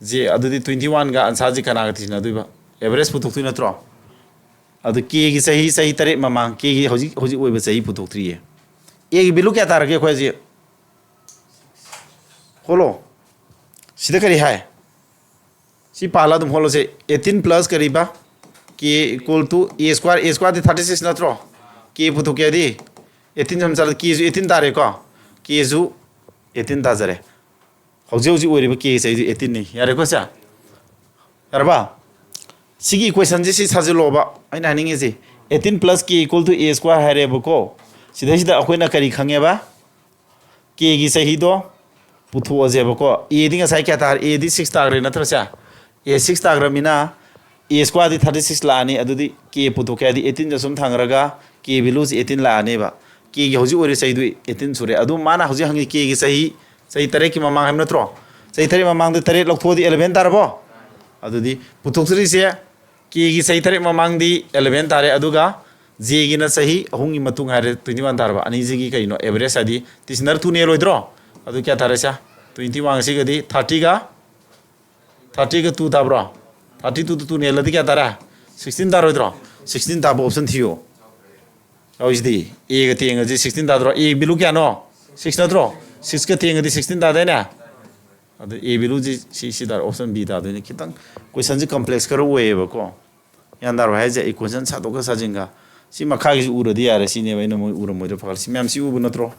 J, ꯑꯗꯨꯗꯤ twenty oneꯒ answerꯁꯤ ꯀꯅꯥꯒ ꯇꯤꯟꯅꯗꯣꯏꯕ? Average ꯄꯨꯊꯣꯛꯇꯣꯏ ꯅꯠꯇ꯭ꯔꯣ? ꯑꯗꯨ ꯀꯦꯒꯤ ꯆꯍꯤ, ꯆꯍꯤ ꯇꯔꯦꯠ ꯃꯃꯥꯡ, ꯀꯦꯒꯤ ꯍꯧꯖꯤꯛ, ꯍꯧꯖꯤꯛ ꯑꯣꯏꯕ ꯆꯍꯤ ꯄꯨꯊꯣꯛꯇ꯭ꯔꯤꯌꯦ꯫ ꯑꯦꯒꯤ ꯚꯦꯂꯨ ꯀꯌꯥ ꯇꯥꯔꯒꯦ ꯑꯩꯈꯣꯏ ꯍꯧꯖꯤꯛ? ꯍꯣꯜꯂꯣ꯫ ꯁꯤꯗ ꯀꯔꯤ ꯍꯥꯏ? ꯁꯤ ꯄꯥꯜꯂ ꯑꯗꯨꯝ ꯍꯣꯠꯂꯁꯦ꯫ Eighteen plus ꯀꯔꯤꯕ? K equal to a square, a square D thirty six ꯅꯠꯇ꯭ꯔꯣ? K ꯄꯨꯊꯣꯛꯀꯦ ꯍꯥꯏꯗꯤ eighteen ꯁꯝ ꯆꯠꯂ, K ꯁꯨ eighteen ꯇꯥꯔꯦꯀꯣ? K ꯁꯨ eighteen ꯇꯥꯖꯔꯦ꯫ ꯍꯧꯖꯤꯛ ꯍꯧꯖꯤꯛ ꯑꯣꯏꯔꯤꯕ K ꯁꯦ ꯑꯩꯗꯤ eighteen ꯅꯤ꯫ ꯌꯥꯔꯦꯀꯣ ꯁꯦ? ꯌꯥꯔꯕ? ꯁꯤꯒꯤ equation ꯁꯦ ꯁꯤ ꯁꯥꯖꯤꯜꯂꯣꯕ꯫ ꯑꯩꯅ ꯍꯥꯏꯅꯤꯡꯉꯤꯁꯦ eighteen plus K equal to a square ꯍꯥꯏꯔꯦꯕꯀꯣ꯫ ꯁꯤꯗꯩꯁꯤꯗ ꯑꯩꯈꯣꯏꯅ ꯀꯔꯤ ꯈꯪꯉꯦꯕ? K ꯒꯤ ꯆꯍꯤꯗꯣ ꯄꯨꯊꯣꯛꯑꯁꯦꯕꯀꯣ꯫ A ꯗꯤ ꯉꯁꯥꯏ ꯀꯌꯥ ꯇꯥꯔꯦ? A ꯗꯤ six ꯇꯥꯈ꯭ꯔꯦ ꯅꯠꯇ꯭ꯔꯁꯦ? A six ꯇꯥꯈ꯭ꯔꯃꯤꯅ a square D thirty six ꯂꯥꯛꯑꯅꯤ꯫ ꯑꯗꯨꯗꯤ K ꯄꯨꯊꯣꯛꯀꯦ ꯍꯥꯏꯗꯤ eighteen ꯁꯦ ꯁꯨꯝ ꯊꯥꯡꯈ꯭ꯔꯒ K ꯚꯦꯂꯨꯁꯦ eighteen ꯂꯥꯛꯑꯅꯦꯕ꯫ K ꯒꯤ ꯍꯧꯖꯤꯛ ꯑꯣꯏꯔꯤ ꯆꯍꯤꯗꯨ eighteen ꯁꯨꯔꯦ꯫ ꯑꯗꯨ ꯃꯥꯅ ꯍꯧꯖꯤꯛ ꯍꯪꯉꯤ K ꯒꯤ ꯆꯍꯤ, ꯆꯍꯤ ꯇꯔꯦꯠꯀꯤ ꯃꯃꯥꯡ ꯍꯥꯏꯕ ꯅꯠꯇ꯭ꯔꯣ? ꯆꯍꯤ ꯇꯔꯦꯠ ꯃꯃꯥꯡꯗ ꯇꯔꯦꯠ ꯂꯧꯊꯣꯛꯑꯗꯤ eleven ꯇꯥꯔꯕꯣ? ꯑꯗꯨꯗꯤ ꯄꯨꯊꯣꯛꯆꯔꯤꯁꯦ K ꯒꯤ ꯆꯍꯤ ꯇꯔꯦꯠ ꯃꯃꯥꯡꯗꯤ eleven ꯇꯥꯔꯦ, ꯑꯗꯨꯒ J ꯒꯤꯅ ꯆꯍꯤ ꯑꯍꯨꯝꯒꯤ ꯃꯇꯨꯡ ꯍꯥꯏꯔꯦ twenty one ꯇꯥꯔꯕ꯫ ꯑꯅꯤꯁꯤꯒꯤ ꯀꯩꯅꯣ average ꯍꯥꯏꯗꯤ ꯇꯤꯁꯤꯅꯔ two ꯅꯦꯜꯂꯣꯏꯗ꯭ꯔꯣ? ꯑꯗꯨ ꯀꯌꯥ ꯇꯥꯔꯦ ꯁꯦ? Twenty one ꯁꯤꯒꯗꯤ thirty ꯒ, thirty ꯒ two ꯇꯥꯕ꯭ꯔꯣ? Thirty two ꯗ two ꯅꯦꯜꯂꯗꯤ ꯀꯌꯥ ꯇꯥꯔꯦ? Sixteen ꯇꯥꯔꯣꯏꯗ꯭ꯔꯣ? Sixteen ꯇꯥꯕ option ꯊꯤꯌꯣ꯫ ꯍꯧꯖꯤꯛꯇꯤ A ꯒ ꯇꯦꯡꯉꯁꯤ sixteen ꯇꯥꯗ꯭ꯔꯣ? A value ꯀꯌꯥꯅꯣ? Six ꯅꯠꯇ꯭ꯔꯣ? Six ꯀ ꯇꯦꯡꯉꯗꯤ sixteen ꯇꯥꯗꯣꯏꯅꯦ꯫ ꯑꯗꯨ A value ꯁꯤ, ꯁꯤ, ꯁꯤ ꯇꯥꯔꯦ, option B ꯇꯥꯗꯣꯏꯅꯦ꯫ ꯈꯤꯇꯪ question ꯁꯤ complex ꯈꯔ ꯑꯣꯏꯌꯦꯕꯀꯣ꯫ ꯒ꯭ꯌꯥꯟ ꯇꯥꯔꯕ ꯍꯥꯏꯁꯦ? ꯑꯩ question ꯁꯥꯗꯣꯛꯀ ꯁꯥꯖꯤꯟꯒ꯫ ꯁꯤ ꯃꯈꯥꯒꯤꯁꯤ ꯎꯔꯗꯤ ꯌꯥꯔꯦ꯫ ꯁꯤꯅꯦꯕ ꯑꯩꯅ ꯃꯣꯏ ꯎꯔꯝꯃꯣꯏꯗ꯭ꯔꯣ ꯄꯥꯈꯠꯂꯤ꯫ ꯁꯤ ꯃꯌꯥꯝ ꯁꯤ ꯎꯕ ꯅꯠꯇ꯭ꯔꯣ?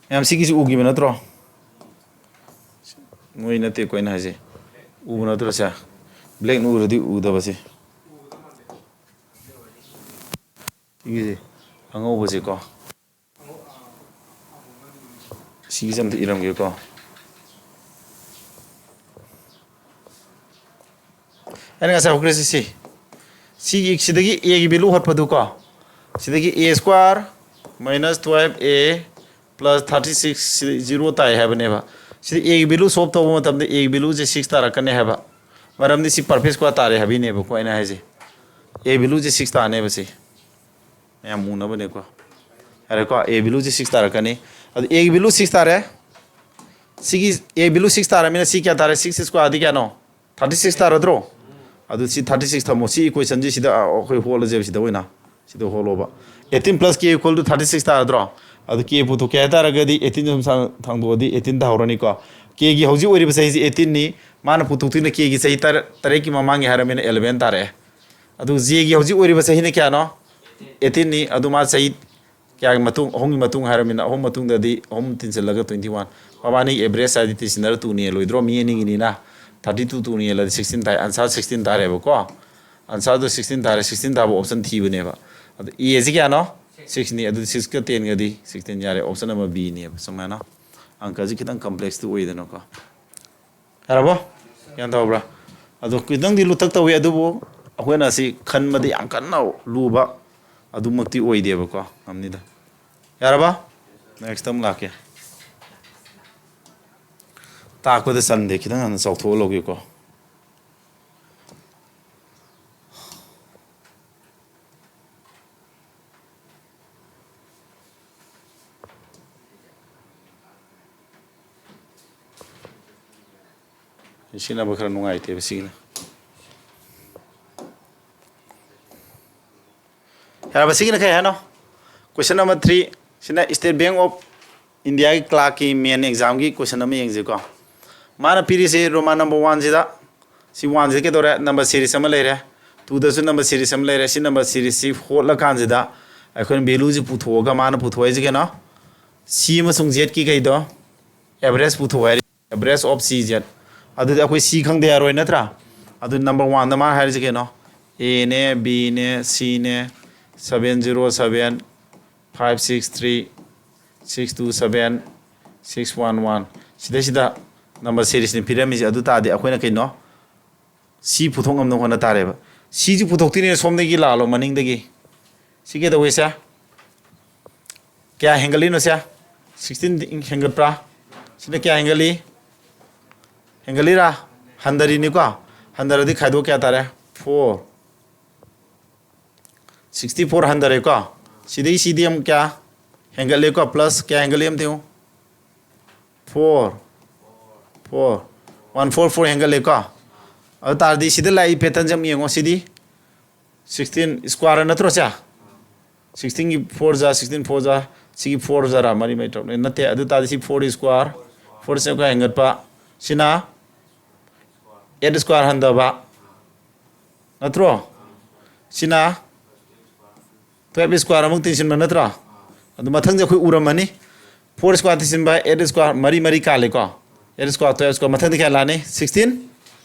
ꯃꯌꯥꯝ ꯁꯤꯒꯤꯁꯤ ꯎꯈꯤꯕ ꯅꯠꯇ꯭ꯔꯣ? ꯃꯣꯏ ꯅꯠꯇꯦꯀꯣ ꯑꯩꯅ ꯍꯥꯏꯁꯦ꯫ ꯎꯕ ꯅꯠꯇ꯭ꯔꯣ ꯁꯦ? Blackꯅ ꯎꯔꯗꯤ ꯎꯗꯕꯁꯦ꯫ ꯁꯤꯒꯤꯁꯦ ꯑꯉꯧꯕꯁꯦꯀꯣ꯫ ꯁꯤꯒꯤꯁꯦ ꯑꯝꯇ ꯏꯔꯝꯒꯦꯀꯣ꯫ ꯑꯩꯅ ꯉꯁꯥꯏ ꯍꯧꯈ꯭ꯔꯁꯤ ꯁꯤ꯫ ꯁꯤꯒꯤ, ꯁꯤꯗꯒꯤ A ꯒꯤ value ꯍꯣꯠꯄꯗꯨꯀꯣ꯫ ꯁꯤꯗꯒꯤ a square minus twelve a plus thirty six ꯁꯤ zero ꯇꯥꯏ ꯍꯥꯏꯕꯅꯦꯕ꯫ ꯁꯤꯗ A ꯒꯤ value solve ꯇꯧꯕ ꯃꯇꯝꯗ A ꯒꯤ value ꯁꯦ six ꯇꯥꯔꯛꯀꯅꯤ ꯍꯥꯏꯕ꯫ ꯃꯔꯝꯗꯤ ꯁꯤ perfect square ꯇꯥꯔꯦ ꯍꯥꯏꯕꯩꯅꯦꯕꯀꯣ ꯑꯩꯅ ꯍꯥꯏꯁꯦ꯫ A value ꯁꯦ six ꯇꯥꯅꯦꯕ ꯁꯤ꯫ ꯃꯌꯥꯝ ꯎꯅꯕꯅꯦꯀꯣ꯫ ꯌꯥꯔꯦꯀꯣ? A value say six ꯇꯥꯔꯛꯀꯅꯤ꯫ ꯑꯗꯨ A ꯒꯤ value six ꯇꯥꯔꯦ꯫ ꯁꯤꯒꯤ A value six ꯇꯥꯔꯃꯤꯅ ꯁꯤ ꯀꯌꯥ ꯇꯥꯔꯦ? Six square ꯗꯤ ꯀꯌꯥꯅꯣ? Thirty six ꯇꯥꯔꯗ꯭ꯔꯣ? ꯑꯗꯨ ꯁꯤ thirty six ꯊꯝꯃꯣ꯫ ꯁꯤ equationꯁꯤ ꯁꯤꯗ, ꯑ, ꯑꯩꯈꯣꯏ ꯍꯣꯠꯂꯁꯦꯕ, ꯁꯤꯗ ꯑꯣꯏꯅ꯫ ꯁꯤꯗ ꯍꯣꯠꯂꯣꯕ꯫ Eighteen plus k equal to thirty six ꯇꯥꯔꯗ꯭ꯔꯣ? ꯑꯗꯨ k ꯄꯨꯊꯣꯛꯀꯦ ꯍꯥꯏꯇꯥꯔꯒꯗꯤ eighteen ꯁꯨꯝ ꯁꯥꯡ-, ꯊꯥꯡꯗꯣꯛꯑꯗꯤ eighteen ꯇꯥꯍꯧꯔꯅꯤꯀꯣ꯫ Kꯒꯤ ꯍꯧꯖꯤꯛ ꯑꯣꯏꯔꯤꯕ ꯆꯍꯤꯁꯤ eighteenꯅꯤ꯫ ꯃꯥꯅ ꯄꯨꯊꯣꯛꯇꯣꯏꯅ Kꯒꯤ ꯆꯍꯤ ꯇꯔ-, ꯇꯔꯦꯠꯀꯤ ꯃꯃꯥꯡꯒꯤ ꯍꯥꯏꯔꯕꯅꯤꯅ eleven ꯇꯥꯔꯛꯑꯦ꯫ ꯑꯗꯨ Jꯒꯤ ꯍꯧꯖꯤꯛ ꯑꯣꯏꯔꯤꯕ ꯆꯍꯤꯅ ꯀꯌꯥꯅꯣ? Eighteenꯅꯤ꯫ ꯑꯗꯨ ꯃꯥ ꯆꯍꯤ ꯀꯌꯥꯒꯤ ꯃꯇꯨꯡ? ꯑꯍꯨꯝꯒꯤ ꯃꯇꯨꯡ ꯍꯥꯏꯔꯕꯅꯤꯅ ꯑꯍꯨꯝ ꯃꯇꯨꯡꯗꯗꯤ ꯑꯍꯨꯝ ꯇꯤꯟꯁꯤꯜꯂꯒ twenty one꯫ ꯃꯕꯥꯅꯤꯒꯤ average ꯍꯥꯏꯗꯤ ꯇꯤꯟꯁꯤꯟꯅꯔ two ꯅꯦꯜꯂꯣꯏꯗ꯭ꯔꯣ? ꯃꯤ ꯑꯅꯤꯒꯤꯅꯤꯅ thirty two two ꯅꯦꯜꯂꯗꯤ sixteen ꯇꯥꯏ꯫ Answer sixteen ꯇꯥꯔꯦꯕꯀꯣ꯫ Answerꯗꯣ sixteen ꯇꯥꯔꯦ꯫ Sixteen ꯇꯥꯕ option ꯊꯤꯕꯅꯦꯕ꯫ ꯑꯗꯣ Aꯁꯤ ꯀꯌꯥꯅꯣ? Sixꯅꯤ꯫ ꯑꯗꯨꯗꯤ sixꯀ tenꯒꯗꯤ sixteen ꯌꯥꯔꯦ꯫ Option number Bꯅꯦꯕ꯫ ꯁꯨꯃꯥꯏꯅ ꯑꯪꯀꯁꯤ ꯈꯤꯇꯪ complexꯇꯤ ꯑꯣꯏꯗꯅꯀꯣ꯫ ꯌꯥꯔꯕꯣ? ꯒ꯭ꯌꯥꯟ ꯇꯧꯕ꯭ꯔꯥ? ꯑꯗꯣ ꯈꯤꯇꯪꯗꯤ ꯂꯨꯊꯛ ꯇꯧꯏ, ꯑꯗꯨꯕꯨ ꯑꯩꯈꯣꯏꯅ ꯁꯤ ꯈꯟꯕꯗꯤ ꯌꯥꯝ ꯀꯟꯅ ꯂꯨꯕ ꯑꯗꯨꯃꯛꯇꯤ ꯑꯣꯏꯗꯦꯕꯀꯣ꯫ ꯉꯝꯅꯤꯗ꯫ ꯌꯥꯔꯕ? Next ꯑꯃ ꯂꯥꯛꯀꯦ꯫ ꯇꯥꯛꯄꯗ ꯆꯟꯗꯦ, ꯈꯤꯇꯪ ꯍꯥꯟꯅ ꯆꯥꯎꯊꯣꯛꯑ ꯂꯧꯒꯦꯀꯣ꯫ ꯁꯤꯖꯤꯟꯅꯕ ꯈꯔ ꯅꯨꯡꯉꯥꯏꯇꯦꯕ ꯁꯤꯒꯤꯅ꯫ ꯌꯥꯔꯕ? ꯁꯤꯒꯤꯅ ꯀꯩ ꯍꯥꯏꯅꯣ? Question number three ꯁꯤꯅ State Bank of Indiaꯒꯤ clerkꯀꯤ main examꯒꯤ question ꯑꯃ ꯌꯦꯡꯁꯤꯀꯣ꯫ ꯃꯥꯅ ꯄꯤꯔꯤꯁꯦ Roman number oneꯁꯤꯗ, ꯁꯤ oneꯁꯤꯗ ꯀꯩꯗꯧꯔꯦ? Number series ꯑꯃ ꯂꯩꯔꯦ꯫ Twoꯗꯁꯨ number series ꯑꯃ ꯂꯩꯔꯦ꯫ ꯁꯤ number seriesꯁꯤ ꯍꯣꯠꯂꯀꯥꯟꯁꯤꯗ ꯑꯩꯈꯣꯏꯅ valueꯁꯤ ꯄꯨꯊꯣꯛꯑꯒ ꯃꯥꯅ ꯄꯨꯊꯣꯛꯏꯁꯦ ꯀꯩꯅꯣ? C ꯑꯃꯁꯨꯡ Zꯒꯤ ꯀꯩꯗꯣ? Average ꯄꯨꯊꯣꯛ ꯍꯥꯏꯔꯤ꯫ Average of C Z꯫ ꯑꯗꯨꯗꯤ ꯑꯩꯈꯣꯏ C ꯈꯪꯗ ꯌꯥꯔꯣꯏ ꯅꯠꯇ꯭ꯔꯥ? ꯑꯗꯨ number oneꯗ ꯃꯥꯅ ꯍꯥꯏꯔꯤꯁꯦ ꯀꯩꯅꯣ? Aꯅꯦ, Bꯅꯦ, Cꯅꯦ, seven zero seven, five six three, six two seven, six one one꯫ ꯁꯤꯗꯩꯁꯤꯗ number seriesꯅꯤ ꯄꯤꯔꯝꯃꯤꯁꯦ꯫ ꯑꯗꯨ ꯇꯥꯔꯗꯤ ꯑꯩꯈꯣꯏꯅ ꯀꯩꯅꯣ? C ꯄꯨꯊꯣꯛ ꯉꯝꯅꯕ ꯍꯣꯠꯅ ꯇꯥꯔꯦꯕ꯫ Cꯁꯤ ꯄꯨꯊꯣꯛꯇꯣꯏꯅꯦ ꯁꯣꯝꯗꯒꯤ ꯂꯥꯛꯂꯣ, ꯃꯅꯤꯡꯗꯒꯤ꯫ ꯁꯤ ꯀꯩꯗꯧꯋꯦ ꯁꯦ? ꯀꯌꯥ ꯍꯦꯟꯒꯠꯂꯤꯅꯣ ꯁꯦ? Sixteen ꯍꯦꯟꯒꯠꯄ꯭ꯔꯥ? ꯁꯤꯅ ꯀꯌꯥ ꯍꯦꯟꯒꯠꯂꯤ? ꯍꯦꯟꯒꯠꯂꯤꯔꯥ? ꯍꯟꯊꯔꯤꯅꯤꯀꯣ? ꯍꯟꯊꯔꯗꯤ ꯈꯥꯏꯗꯣꯛ ꯀꯌꯥ ꯇꯥꯔꯦ? Four꯫ Sixty four ꯍꯟꯊꯔꯦꯀꯣ? ꯁꯤꯗꯩ ꯁꯤꯗꯤ ꯑꯃꯨꯛ ꯀꯌꯥ ꯍꯦꯟꯒꯠꯂꯦꯀꯣ? Plus ꯀꯌꯥ ꯍꯦꯟꯒꯠꯂꯦ ꯑꯝꯇ ꯌꯦꯡꯉꯨ꯫ Four꯫ Four꯫ One four four ꯍꯦꯟꯒꯠꯂꯦꯀꯣ? ꯑꯗꯨ ꯇꯥꯔꯗꯤ ꯁꯤꯗ ꯂꯥꯛꯏ patternꯁꯦ ꯑꯃꯨꯛ ꯌꯦꯡꯉꯣ꯫ ꯁꯤꯗꯤ sixteen square ꯅꯠꯇ꯭ꯔꯣ ꯁꯦ? Sixteenꯒꯤ four ꯖꯥ, sixteen four ꯖꯥ, ꯁꯤꯒꯤ four ꯖꯥꯔ, ꯃꯔꯤ ꯃꯔꯤ ꯇꯔꯨꯛꯅꯦ꯫ ꯅꯠꯇꯦ, ꯑꯗꯨ ꯇꯥꯔꯗꯤ ꯁꯤ four square, four square ꯍꯦꯟꯒꯠꯄ, ꯁꯤꯅ eight square ꯍꯟꯊꯕ, ꯅꯠꯇ꯭ꯔꯣ? ꯁꯤꯅ twelve square ꯑꯃꯨꯛ ꯇꯤꯟꯁꯤꯟꯕ ꯅꯠꯇ꯭ꯔꯣ? ꯑꯗꯨ ꯃꯊꯪꯗ ꯑꯩꯈꯣꯏ ꯎꯔꯝꯃꯅꯤ꯫ Four square ꯇꯤꯟꯁꯤꯟꯕ, eight square, ꯃꯔꯤ ꯃꯔꯤ ꯀꯥꯜꯂꯦꯀꯣ꯫ Eight square, twelve square, ꯃꯊꯪꯗ ꯀꯌꯥ ꯂꯥꯛꯑꯅꯤ? Sixteen꯫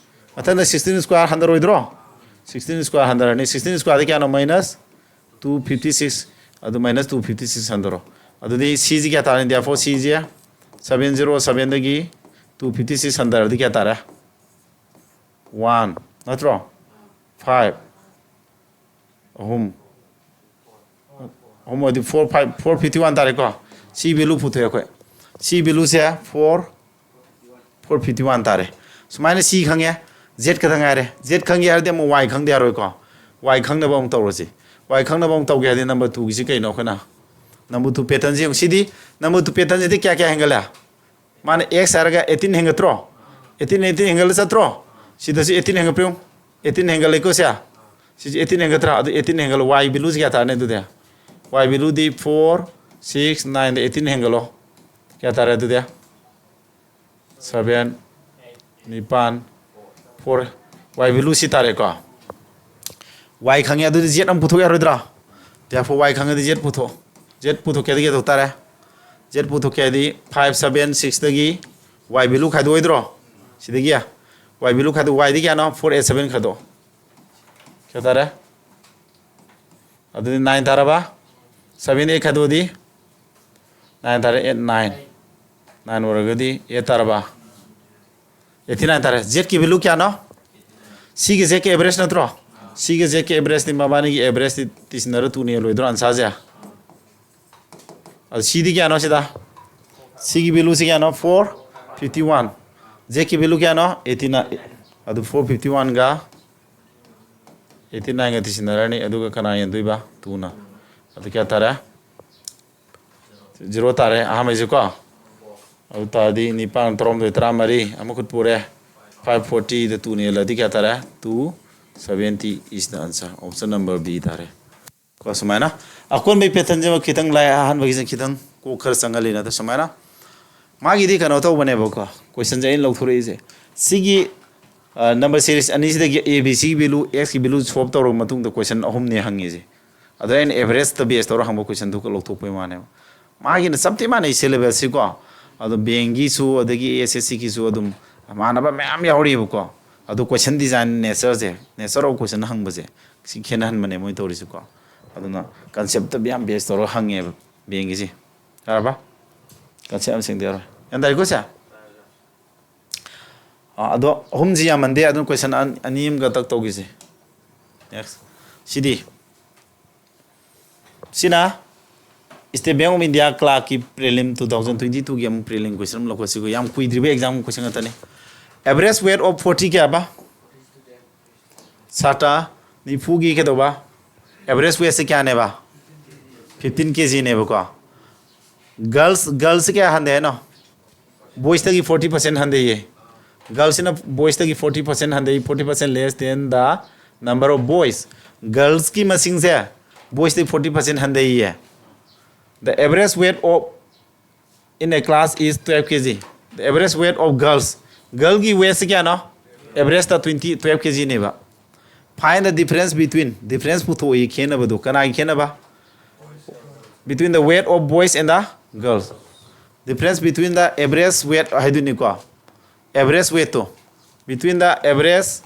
ꯃꯊꯪꯗ sixteen square ꯍꯟꯊꯔꯣꯏꯗ꯭ꯔꯣ? Sixteen square ꯍꯟꯊꯔꯅꯤ꯫ Sixteen squareꯗꯤ ꯀꯌꯥꯅꯣ? Minus two fifty six꯫ ꯑꯗꯨ minus two fifty six ꯍꯟꯊꯔꯣ꯫ ꯑꯗꯨꯗꯤ ꯁꯤꯁꯤ ꯀꯌꯥ ꯇꯥꯔꯅꯤ? Therefore ꯁꯤꯁꯦ seven zero sevenꯗꯒꯤ two fifty six ꯍꯟꯊꯔꯗꯤ ꯀꯌꯥ ꯇꯥꯔꯦ? One ꯅꯠꯇ꯭ꯔꯣ? Five꯫ ꯑꯍꯨꯝ꯫ ꯑꯍꯨꯝ ꯑꯣꯏꯗꯤ four five, four fifty one ꯇꯥꯔꯦꯀꯣ꯫ ꯁꯤ value ꯄꯨꯊꯣꯛꯑꯦ ꯑꯩꯈꯣꯏ꯫ ꯁꯤ valueꯁꯦ four, four fifty one ꯇꯥꯔꯦ꯫ ꯁꯨꯃꯥꯏꯅ ꯁꯤ ꯈꯪꯉꯦ, ꯖꯦꯠ ꯈꯛꯇ ꯉꯥꯏꯔꯦ꯫ ꯖꯦꯠ ꯈꯪꯒꯦ ꯍꯥꯏꯔꯗꯤ ꯑꯃꯨꯛ ꯋꯥꯏ ꯈꯪꯗ ꯌꯥꯔꯣꯏꯀꯣ꯫ ꯋꯥꯏ ꯈꯪꯅꯕ ꯑꯃꯨꯛ ꯇꯧꯔꯁꯤ꯫ ꯋꯥꯏ ꯈꯪꯅꯕ ꯑꯃꯨꯛ ꯇꯧꯒꯦ ꯍꯥꯏꯔꯗꯤ number twoꯒꯤꯁꯤ ꯀꯩꯅꯣ? ꯑꯩꯈꯣꯏꯅ number two patternꯁꯤ ꯌꯦꯡꯉꯨ꯫ ꯁꯤꯗꯤ number two patternꯁꯤꯗꯤ ꯀꯌꯥ ꯀꯌꯥ ꯍꯦꯟꯒꯠꯂꯦ? ꯃꯥꯅ ꯑꯦꯛꯁ ꯍꯥꯏꯔꯒ eighteen ꯍꯦꯟꯒꯠꯇ꯭ꯔꯣ? Eighteen, eighteen ꯍꯦꯟꯒꯠꯂ ꯆꯠꯇ꯭ꯔꯣ? ꯁꯤꯗꯁꯨ eighteen ꯍꯦꯟꯒꯠꯄ꯭ꯔꯣ? Eighteen ꯍꯦꯟꯒꯠꯂꯦꯀꯣ ꯁꯦ? ꯁꯤꯁꯦ eighteen ꯍꯦꯟꯒꯠꯇ꯭ꯔꯥ? ꯑꯗꯨ eighteen ꯍꯦꯟꯒꯠꯂꯣ꯫ ꯋꯥꯏ valueꯁꯦ ꯀꯌꯥ ꯇꯥꯔꯅꯤ ꯑꯗꯨꯗꯤ? ꯋꯥꯏ valueꯗꯤ four, six, nineꯗ eighteen ꯍꯦꯟꯒꯠꯂꯣ꯫ ꯀꯌꯥ ꯇꯥꯔꯦ ꯑꯗꯨꯗꯤ? Seven, ꯅꯤꯄꯥꯟ, four꯫ ꯋꯥꯏ value ꯁꯤ ꯇꯥꯔꯦꯀꯣ꯫ ꯋꯥꯏ ꯈꯪꯉꯦ, ꯑꯗꯨꯗꯤ ꯖꯦꯠ ꯑꯃ ꯄꯨꯊꯣꯛ ꯌꯥꯔꯣꯏꯗ꯭ꯔꯥ? Therefore ꯋꯥꯏ ꯈꯪꯉꯗꯤ ꯖꯦꯠ ꯄꯨꯊꯣꯛ꯫ ꯖꯦꯠ ꯄꯨꯊꯣꯛꯀꯦ ꯍꯥꯏꯗꯤ ꯀꯩꯗꯧ ꯇꯥꯔꯦ? ꯖꯦꯠ ꯄꯨꯊꯣꯛꯀꯦ ꯍꯥꯏꯗꯤ five seven sixꯇꯒꯤ ꯋꯥꯏ value ꯈꯥꯏꯗꯣꯛꯑꯣꯏꯗ꯭ꯔꯣ? ꯁꯤꯗꯒꯤ ꯋꯥꯏ value ꯈꯥꯏꯗꯣꯛ꯫ ꯋꯥꯏꯗꯤ ꯀꯌꯥꯅꯣ? Four eight seven ꯈꯥꯏꯗꯣꯛ꯫ ꯀꯌꯥ ꯇꯥꯔꯦ? ꯑꯗꯨꯗꯤ nine ꯇꯥꯔꯕ? Seven eight ꯈꯥꯏꯗꯣꯛꯑꯗꯤ nine ꯇꯥꯔꯦ꯫ Eight, nine꯫ Nine ꯑꯣꯏꯔꯒꯗꯤ eight ꯇꯥꯔꯕ? Eighty nine ꯇꯥꯔꯦ꯫ ꯖꯦꯠꯀꯤ value ꯀꯌꯥꯅꯣ? ꯁꯤꯒꯤ ꯖꯦꯠꯀꯤ average ꯅꯠꯇ꯭ꯔꯣ? ꯁꯤꯒꯤ ꯖꯦꯠꯀꯤ averageꯗꯤ, ꯃꯕꯥꯅꯤꯒꯤ averageꯗꯤ ꯇꯤꯁꯤꯟꯅꯔ twoꯅ ꯍꯦꯜꯂꯣꯏꯗ꯭ꯔꯣ answerꯁꯦ? ꯑꯗꯨ ꯁꯤꯗꯤ ꯀꯌꯥꯅꯣ ꯁꯤꯗ? ꯁꯤꯒꯤ valueꯁꯤ ꯀꯌꯥꯅꯣ? Four fifty one꯫ ꯖꯦꯠꯀꯤ value ꯀꯌꯥꯅꯣ? Eighty nine꯫ ꯑꯗꯨ four fifty oneꯒ eighty nineꯒ ꯇꯤꯁꯤꯟꯅꯔꯅꯤ꯫ ꯑꯗꯨꯒ ꯀꯅꯥ ꯌꯦꯟꯗꯣꯏꯕ? Twoꯅ꯫ ꯑꯗꯨ ꯀꯌꯥ ꯇꯥꯔꯦ? Zero ꯇꯥꯔꯦ ꯑꯍꯥꯟꯕꯩꯁꯦꯀꯣ꯫ ꯑꯗꯨ ꯇꯥꯔꯗꯤ ꯅꯤꯄꯥꯟ, ꯇꯔꯥꯍꯨꯝꯗꯣꯏ, ꯇꯔꯥꯃꯔꯤ, ꯑꯃ ꯈꯨꯠ ꯄꯨꯔꯦ꯫ Five forty ꯗ two ꯅ ꯍꯦꯜꯂꯗꯤ ꯀꯌꯥ ꯇꯥꯔꯦ? Two seventy is the answer. Option number B ꯇꯥꯔꯦ꯫ ꯀꯣ, ꯁꯨꯃꯥꯏꯅ ꯑꯀꯣꯟꯕꯩ pattern ꯁꯤꯃ ꯈꯤꯇꯪ ꯂꯥꯏ, ꯑꯍꯥꯟꯕꯒꯤꯁꯤꯅ ꯈꯤꯇꯪ ꯀꯣꯛ ꯈꯔ ꯆꯪꯍꯜꯂꯤ ꯅꯠꯇ꯭ꯔ? ꯁꯨꯃꯥꯏꯅ ꯃꯥꯒꯤꯗꯤ ꯀꯩꯅꯣ ꯇꯧꯕꯅꯦꯕꯀꯣ, question ꯁꯦ ꯑꯩꯅ ꯂꯧꯊꯣꯔꯛꯏꯁꯦ ꯁꯤꯒꯤ number series ꯑꯅꯤꯁꯤꯗꯒꯤ A B C ꯒꯤ value, X ꯀꯤ value solve ꯇꯧꯔꯕ ꯃꯇꯨꯡꯗ question ꯑꯍꯨꯝꯅꯦ ꯍꯪꯉꯤꯁꯦ꯫ ꯑꯗ ꯑꯩꯅ average ꯇ base ꯇꯧꯔ ꯍꯪꯕ question ꯗꯨ ꯂꯧꯊꯣꯛꯄꯩ ꯋꯥꯅꯦꯕ꯫ ꯃꯥꯒꯤꯅ ꯆꯞꯇꯤ ꯃꯥꯟꯅꯩ syllabus ꯁꯤꯀꯣ, ꯑꯗꯣ bank ꯒꯤꯁꯨ ꯑꯗꯒꯤ S S C ꯒꯤꯁꯨ ꯑꯗꯨꯝ ꯃꯥꯟꯅꯕ ꯃꯌꯥꯝ ꯌꯥꯎꯔꯤꯕꯀꯣ꯫ ꯑꯗꯣ question design nature say, nature of question ꯍꯪꯕꯁꯦ, ꯁꯤ ꯈꯦꯠꯅꯍꯟꯕꯅꯦ ꯃꯣꯏ ꯇꯧꯔꯤꯁꯦꯀꯣ꯫ ꯑꯗꯨꯅ concept ꯇ ꯌꯥꯝ base ꯇꯧꯔꯒ ꯍꯪꯉꯦꯕ bank ꯒꯤꯁꯦ꯫ ꯌꯥꯔꯕ? Concept ꯑꯃ ꯁꯦꯡꯗ ꯌꯥꯔꯣꯏ꯫ ꯒ꯭ꯌꯥꯟ ꯇꯥꯏꯀꯣ ꯁꯦ? ꯑꯥ, ꯑꯗꯣ ꯑꯍꯨꯝꯁꯤ ꯌꯥꯝꯃꯟꯗꯦ, ꯑꯗꯨꯅ question ꯑꯅꯤ ꯑꯃꯒ ꯇꯛ ꯇꯧꯈꯤꯁꯦ꯫ Next꯫ ꯁꯤꯗꯤ, ꯁꯤꯅ State Bank of India clerk ꯀꯤ prelim two thousand twenty two ꯒꯤ ꯑꯃꯨꯛ prelim question ꯑꯃ ꯂꯧꯈꯠꯁꯤꯀꯣ꯫ ꯌꯥꯝ ꯀꯨꯏꯗ꯭ꯔꯤꯕ exam question ꯉꯥꯛꯇꯅꯤ꯫ Average weight of forty ꯀꯌꯥꯕ? ꯁꯥꯇ꯭ꯔ ꯅꯤꯐꯨꯒꯤ ꯀꯩꯗꯧꯕ? Average weight ꯁꯦ ꯀꯌꯥꯅꯦꯕ? Fifteen K G ꯅꯦꯕꯀꯣ꯫ Girls, girls ꯁꯦ ꯀꯌꯥ ꯍꯟꯊꯩ ꯍꯥꯏꯅꯣ? Boys ꯇꯒꯤ forty percent ꯍꯟꯊꯩꯌꯦ꯫ Girls ꯁꯤꯅ boys ꯇꯒꯤ forty percent ꯍꯟꯊꯩ, forty percent less than the number of boys꯫ Girls ꯀꯤ ꯃꯁꯤꯡꯁꯦ boys ꯇꯒꯤ forty percent ꯍꯟꯊꯩꯌꯦ꯫ The average weight of in a class is twelve K G. The average weight of girls, girl ꯒꯤ weight ꯁꯦ ꯀꯌꯥꯅꯣ? Average ꯇ twenty, twelve K G ꯅꯦꯕ꯫ Find the difference between, difference ꯄꯨꯊꯣꯛꯏ, ꯈꯦꯠꯅꯕꯗꯣ꯫ ꯀꯅꯥꯒꯤ ꯈꯦꯠꯅꯕ? Between the weight of boys and the girls. Difference between the average weight ꯍꯥꯏꯗꯣꯏꯅꯤꯀꯣ, average weight to, between the average,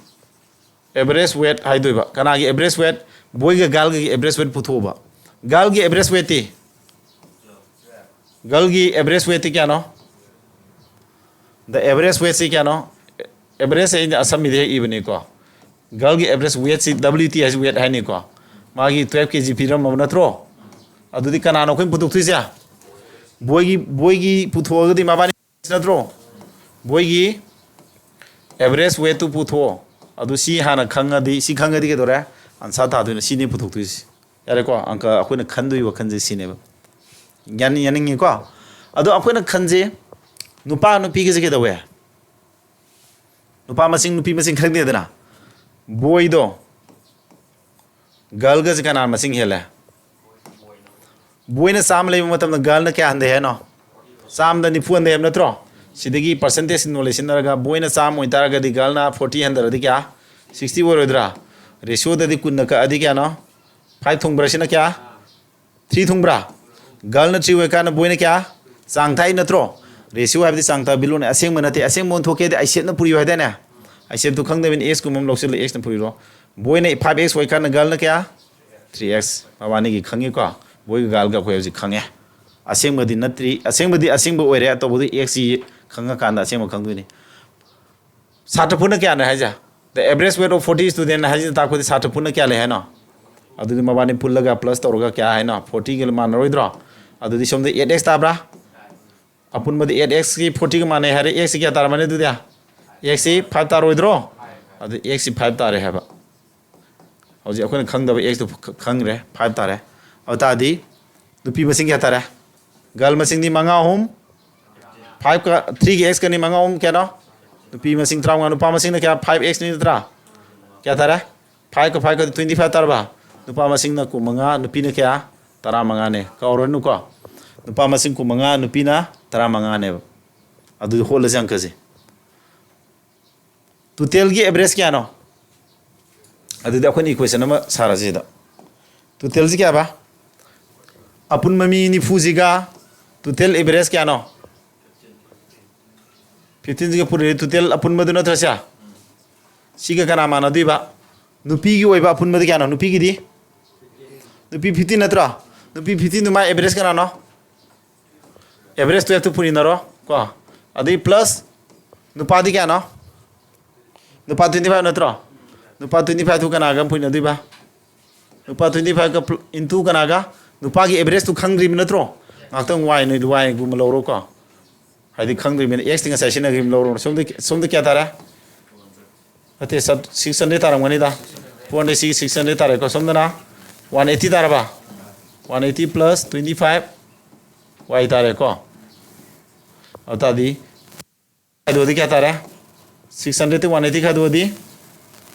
average weight ꯍꯥꯏꯗꯣꯏꯕ꯫ ꯀꯅꯥꯒꯤ average weight? Boy ꯒ girl ꯒꯒꯤ average weight ꯄꯨꯊꯣꯛꯑꯣꯕ꯫ Girl ꯒꯤ average weight T? Girl ꯒꯤ average weight T ꯀꯌꯥꯅꯣ? The average weight ꯁꯤ ꯀꯌꯥꯅꯣ? Average ꯁꯦ ꯑꯩꯅ ꯑꯁꯝꯕꯤꯗ ꯍꯦꯛ ꯏꯕꯅꯤꯀꯣ꯫ Girl ꯒꯤ average weight ꯁꯤ, W T ꯍꯥꯏꯁꯤ weight ꯍꯥꯏꯅꯤꯀꯣ꯫ ꯃꯥꯒꯤ twelve K G ꯄꯤꯔꯝꯃꯕ ꯅꯠꯇ꯭ꯔꯣ? ꯑꯗꯨꯗꯤ ꯀꯅꯥꯅꯣ ꯑꯩꯈꯣꯏꯅ ꯄꯨꯊꯣꯛꯇꯣꯏꯁꯦ? Boy ꯒꯤ, boy ꯒꯤ ꯄꯨꯊꯣꯛꯑꯒꯗꯤ ꯃꯕꯥꯅꯤ ꯅꯠꯇ꯭ꯔꯣ? Boy ꯒꯤ average weight ꯇꯨ ꯄꯨꯊꯣꯛꯑꯣ꯫ ꯑꯗꯨ ꯁꯤ ꯍꯥꯟꯅ ꯈꯪꯉꯗꯤ, ꯁꯤ ꯈꯪꯉꯗꯤ ꯀꯩꯗꯧꯔꯦ? Answer ꯊꯥꯗꯣꯏꯅꯦ, ꯁꯤꯅꯤ ꯄꯨꯊꯣꯛꯇꯣꯏꯁꯤ꯫ ꯌꯥꯔꯦꯀꯣ? ꯑꯪꯀ ꯑꯩꯈꯣꯏꯅ ꯈꯟꯗꯣꯏ ꯋꯥꯈꯜꯁꯦ ꯁꯤꯅꯦꯕ꯫ ꯌꯥꯅꯤꯡ-, ꯌꯥꯅꯤꯡꯉꯤꯀꯣ? ꯑꯗꯣ ꯑꯩꯈꯣꯏꯅ ꯈꯟꯁꯦ, ꯅꯨꯄꯥ ꯅꯨꯄꯤꯒꯁꯦ ꯀꯩꯗꯧꯋꯦ? ꯅꯨꯄꯥ ꯃꯁꯤꯡ ꯅꯨꯄꯤ ꯃꯁꯤꯡ ꯈꯪꯗꯦꯗꯅ꯫ Boyꯗꯣ girlꯒꯁꯦ ꯀꯅꯥ ꯃꯁꯤꯡ ꯍꯦꯜꯂꯦ? Boyꯅ ꯆꯥꯝꯃ ꯂꯩꯕ ꯃꯇꯝꯗ girlꯅ ꯀꯌꯥ ꯍꯟꯊꯩ ꯍꯥꯏꯅꯣ? ꯆꯥꯝꯃꯗ ꯅꯤꯐꯨ ꯍꯟꯊꯩ ꯍꯥꯏꯕ ꯅꯠꯇ꯭ꯔꯣ? ꯁꯤꯗꯒꯤ percentage ꯁꯤꯡꯗꯣ ꯂꯩꯁꯤꯟꯅꯔꯒ boyꯅ ꯆꯥꯝꯃ ꯑꯣꯏꯇꯥꯔꯒꯗꯤ girlꯅ forty ꯍꯟꯊꯔꯗꯤ ꯀꯌꯥ? Sixty ꯑꯣꯏꯔꯣꯏꯗ꯭ꯔꯥ? Ratioꯗꯗꯤ ꯀꯨꯟꯅ ꯀꯛꯑꯗꯤ ꯀꯌꯥꯅꯣ? Five ꯊꯨꯡꯕ꯭ꯔꯥ? ꯁꯤꯅ ꯀꯌꯥ? Three ꯊꯨꯡꯕ꯭ꯔꯥ? Girlꯅ three ꯑꯣꯏꯀꯥꯟꯗ boyꯅ ꯀꯌꯥ? ꯆꯥꯡ ꯊꯥꯛꯏ ꯅꯠꯇ꯭ꯔꯣ? Ratio ꯍꯥꯏꯕꯗꯤ ꯆꯥꯡ ꯊꯥꯛꯄ ꯂꯣꯟꯅꯤ, ꯑꯁꯦꯡꯕ ꯅꯠꯇꯦ꯫ ꯑꯁꯦꯡꯕ ꯑꯣꯟꯊꯣꯛꯀꯦꯗꯤ ꯑꯥꯏꯁꯦꯠꯅ ꯄꯨꯔꯤꯌꯨ ꯍꯥꯏꯗꯥꯏꯅꯦ? ꯑꯥꯏꯁꯦꯠꯇꯨ ꯈꯪꯗꯕꯅꯤ, Xꯀꯨꯝꯕ ꯑꯃ ꯂꯧꯁꯤꯜꯂ Xꯅ ꯄꯨꯔꯤꯔꯣ? Boyꯅ five X ꯑꯣꯏꯀꯥꯟꯗ girlꯅ ꯀꯌꯥ? Three X꯫ ꯃꯕꯥꯅꯤꯒꯤ ꯈꯪꯉꯤꯀꯣ? Boyꯒ girlꯒ ꯑꯩꯈꯣꯏ ꯍꯧꯖꯤꯛ ꯈꯪꯉꯦ꯫ ꯑꯁꯦꯡꯕꯗꯤ ꯅꯠꯇ꯭ꯔꯤ, ꯑꯁꯦꯡꯕꯗꯤ ꯑꯁꯦꯡꯕ ꯑꯣꯏꯔꯦ, ꯇꯧꯕꯗꯤ Xꯁꯤ ꯈꯪꯉꯀꯥꯟꯗ ꯑꯁꯦꯡꯕ ꯈꯪꯗꯣꯏꯅꯤ꯫ ꯁꯥꯇ꯭ꯔ ꯄꯨꯟꯅ ꯀꯌꯥꯅꯣ ꯍꯥꯏꯁꯦ? The average weight of forty student ꯍꯥꯏꯁꯤꯅ ꯇꯥꯛꯄꯗꯤ ꯁꯥꯇ꯭ꯔ ꯄꯨꯟꯅ ꯀꯌꯥ ꯂꯩ ꯍꯥꯏꯅꯣ? ꯑꯗꯨꯗꯤ ꯃꯕꯥꯅꯤ ꯄꯨꯜꯂꯒ plus ꯇꯧꯔꯒ ꯀꯌꯥ ꯍꯥꯏꯅꯣ? Fortyꯒ ꯃꯥꯟꯅꯔꯣꯏꯗ꯭ꯔꯣ? ꯑꯗꯨꯗꯤ ꯁꯣꯝꯗ eight X ꯇꯥꯕ꯭ꯔꯥ? ꯑꯄꯨꯟꯕꯗꯤ eight Xꯀꯤ fortyꯒ ꯃꯥꯟꯅꯩ ꯍꯥꯏꯔꯦ, Xꯁꯤ ꯀꯌꯥ ꯇꯥꯔꯝꯃꯅꯤ ꯑꯗꯨꯗꯤ? Xꯁꯤ five ꯇꯥꯔꯣꯏꯗ꯭ꯔꯣ? ꯑꯗꯨ Xꯁꯤ five ꯇꯥꯔꯦ ꯍꯥꯏꯕ꯫ ꯍꯧꯖꯤꯛ ꯑꯩꯈꯣꯏꯅ ꯈꯪꯗꯕ Xꯇꯨ ꯈ-, ꯈꯪꯈ꯭ꯔꯦ, five ꯇꯥꯔꯦ꯫ ꯑꯗꯨ ꯇꯥꯔꯗꯤ ꯅꯨꯄꯤ ꯃꯁꯤꯡ ꯀꯌꯥ ꯇꯥꯔꯦ? Girl ꯃꯁꯤꯡꯗꯤ ꯃꯉꯥ ꯑꯍꯨꯝ, fiveꯀ threeꯒ Xꯀꯅꯤ, ꯃꯉꯥ ꯑꯍꯨꯝ ꯀꯌꯥꯅꯣ? ꯅꯨꯄꯤ ꯃꯁꯤꯡ ꯇꯔꯥꯃꯉꯥ, ꯅꯨꯄꯥ ꯃꯁꯤꯡꯅ ꯀꯌꯥ? Five Xꯅꯤ ꯅꯠꯇ꯭ꯔꯥ? ꯀꯌꯥ ꯇꯥꯔꯦ? Fiveꯀ fiveꯀ twenty five ꯇꯥꯔꯕ? ꯅꯨꯄꯥ ꯃꯁꯤꯡꯅ ꯀꯨꯟꯃꯉꯥ, ꯅꯨꯄꯤꯅ ꯀꯌꯥ? ꯇꯔꯥꯃꯉꯥꯅꯦ꯫ ꯀꯥꯎꯔꯅꯨꯀꯣ, ꯅꯨꯄꯥ ꯃꯁꯤꯡ ꯀꯨꯟꯃꯉꯥ, ꯅꯨꯄꯤꯅ ꯇꯔꯥꯃꯉꯥꯅꯦꯕ꯫ ꯑꯗꯨꯗꯤ ꯍꯣꯠꯂꯁꯤ ꯑꯪꯀꯁꯦ꯫ Totalꯒꯤ average ꯀꯌꯥꯅꯣ? ꯑꯗꯨꯗꯤ ꯑꯩꯈꯣꯏꯅ equation ꯑꯃ ꯁꯥꯔꯁꯤ ꯁꯤꯗ꯫ Totalꯁꯤ ꯀꯌꯥꯕ? ꯑꯄꯨꯟꯕ ꯃꯤ ꯅꯤꯐꯨꯁꯤꯒ total average ꯀꯌꯥꯅꯣ? Fifteenꯁꯤꯒ ꯄꯨꯔꯤꯔꯦ, total ꯑꯄꯨꯟꯕꯗꯨ ꯅꯠꯇ꯭ꯔ ꯁꯦ? ꯁꯤꯒ ꯀꯅꯥ ꯃꯥꯟꯅꯗꯣꯏꯕ? ꯅꯨꯄꯤꯒꯤ ꯑꯣꯏꯕ ꯑꯄꯨꯟꯕꯗꯤ ꯀꯌꯥꯅꯣ? ꯅꯨꯄꯤꯒꯤꯗꯤ? ꯅꯨꯄꯤ fifteen ꯅꯠꯇ꯭ꯔꯣ? ꯅꯨꯄꯤ fifteenꯗꯨ ꯃꯥꯏ average ꯀꯅꯥꯅꯣ? Average twelveꯇꯨ ꯄꯨꯔꯤꯅꯔꯣ ꯀꯣ꯫ ꯑꯗꯩ plus ꯅꯨꯄꯥꯗꯤ ꯀꯌꯥꯅꯣ? ꯅꯨꯄꯥ twenty five ꯅꯠꯇ꯭ꯔꯣ? ꯅꯨꯄꯥ twenty fiveꯇꯨ ꯀꯅꯥꯒ ꯄꯨꯔꯤꯅꯗꯣꯏꯕ? ꯅꯨꯄꯥ twenty fiveꯀ pl-, into ꯀꯅꯥꯒ? ꯅꯨꯄꯥꯒꯤ averageꯇꯨ ꯈꯪꯗ꯭ꯔꯤꯕ ꯅꯠꯇ꯭ꯔꯣ? ꯉꯥꯛꯇꯪ ꯋꯥꯏ ꯅꯣꯏ ꯋꯥꯏꯒꯨꯝꯕ ꯂꯧꯔꯣꯀꯣ꯫ ꯍꯥꯏꯗꯤ ꯈꯪꯗ꯭ꯔꯤꯕꯅꯤꯅ Xꯇꯤ ꯉꯁꯥꯏ ꯁꯤꯖꯤꯟꯅꯈꯤꯕ ꯂꯧꯔꯣ꯫ ꯁꯣꯝꯗ, ꯁꯣꯝꯗ ꯀꯌꯥ ꯇꯥꯔꯦ? ꯅꯠꯇꯦ, six hundred ꯇꯥꯔꯝꯒꯅꯤꯗ꯫ Four hundred, six hundred ꯇꯥꯔꯦꯀꯣ꯫ ꯁꯣꯝꯗꯅ one eighty ꯇꯥꯔꯕ? One eighty plus twenty five Y ꯇꯥꯔꯦꯀꯣ꯫ ꯑꯗꯨ ꯇꯥꯔꯗꯤ ꯑꯗꯨꯗꯤ ꯀꯌꯥ ꯇꯥꯔꯦ? ꯁꯤꯛꯁ ꯍꯟꯗ꯭ꯔꯦꯗꯇ ꯋꯥꯟ ꯑꯩꯠꯇꯤ ꯈꯥꯏꯗꯣꯛꯑꯗꯤ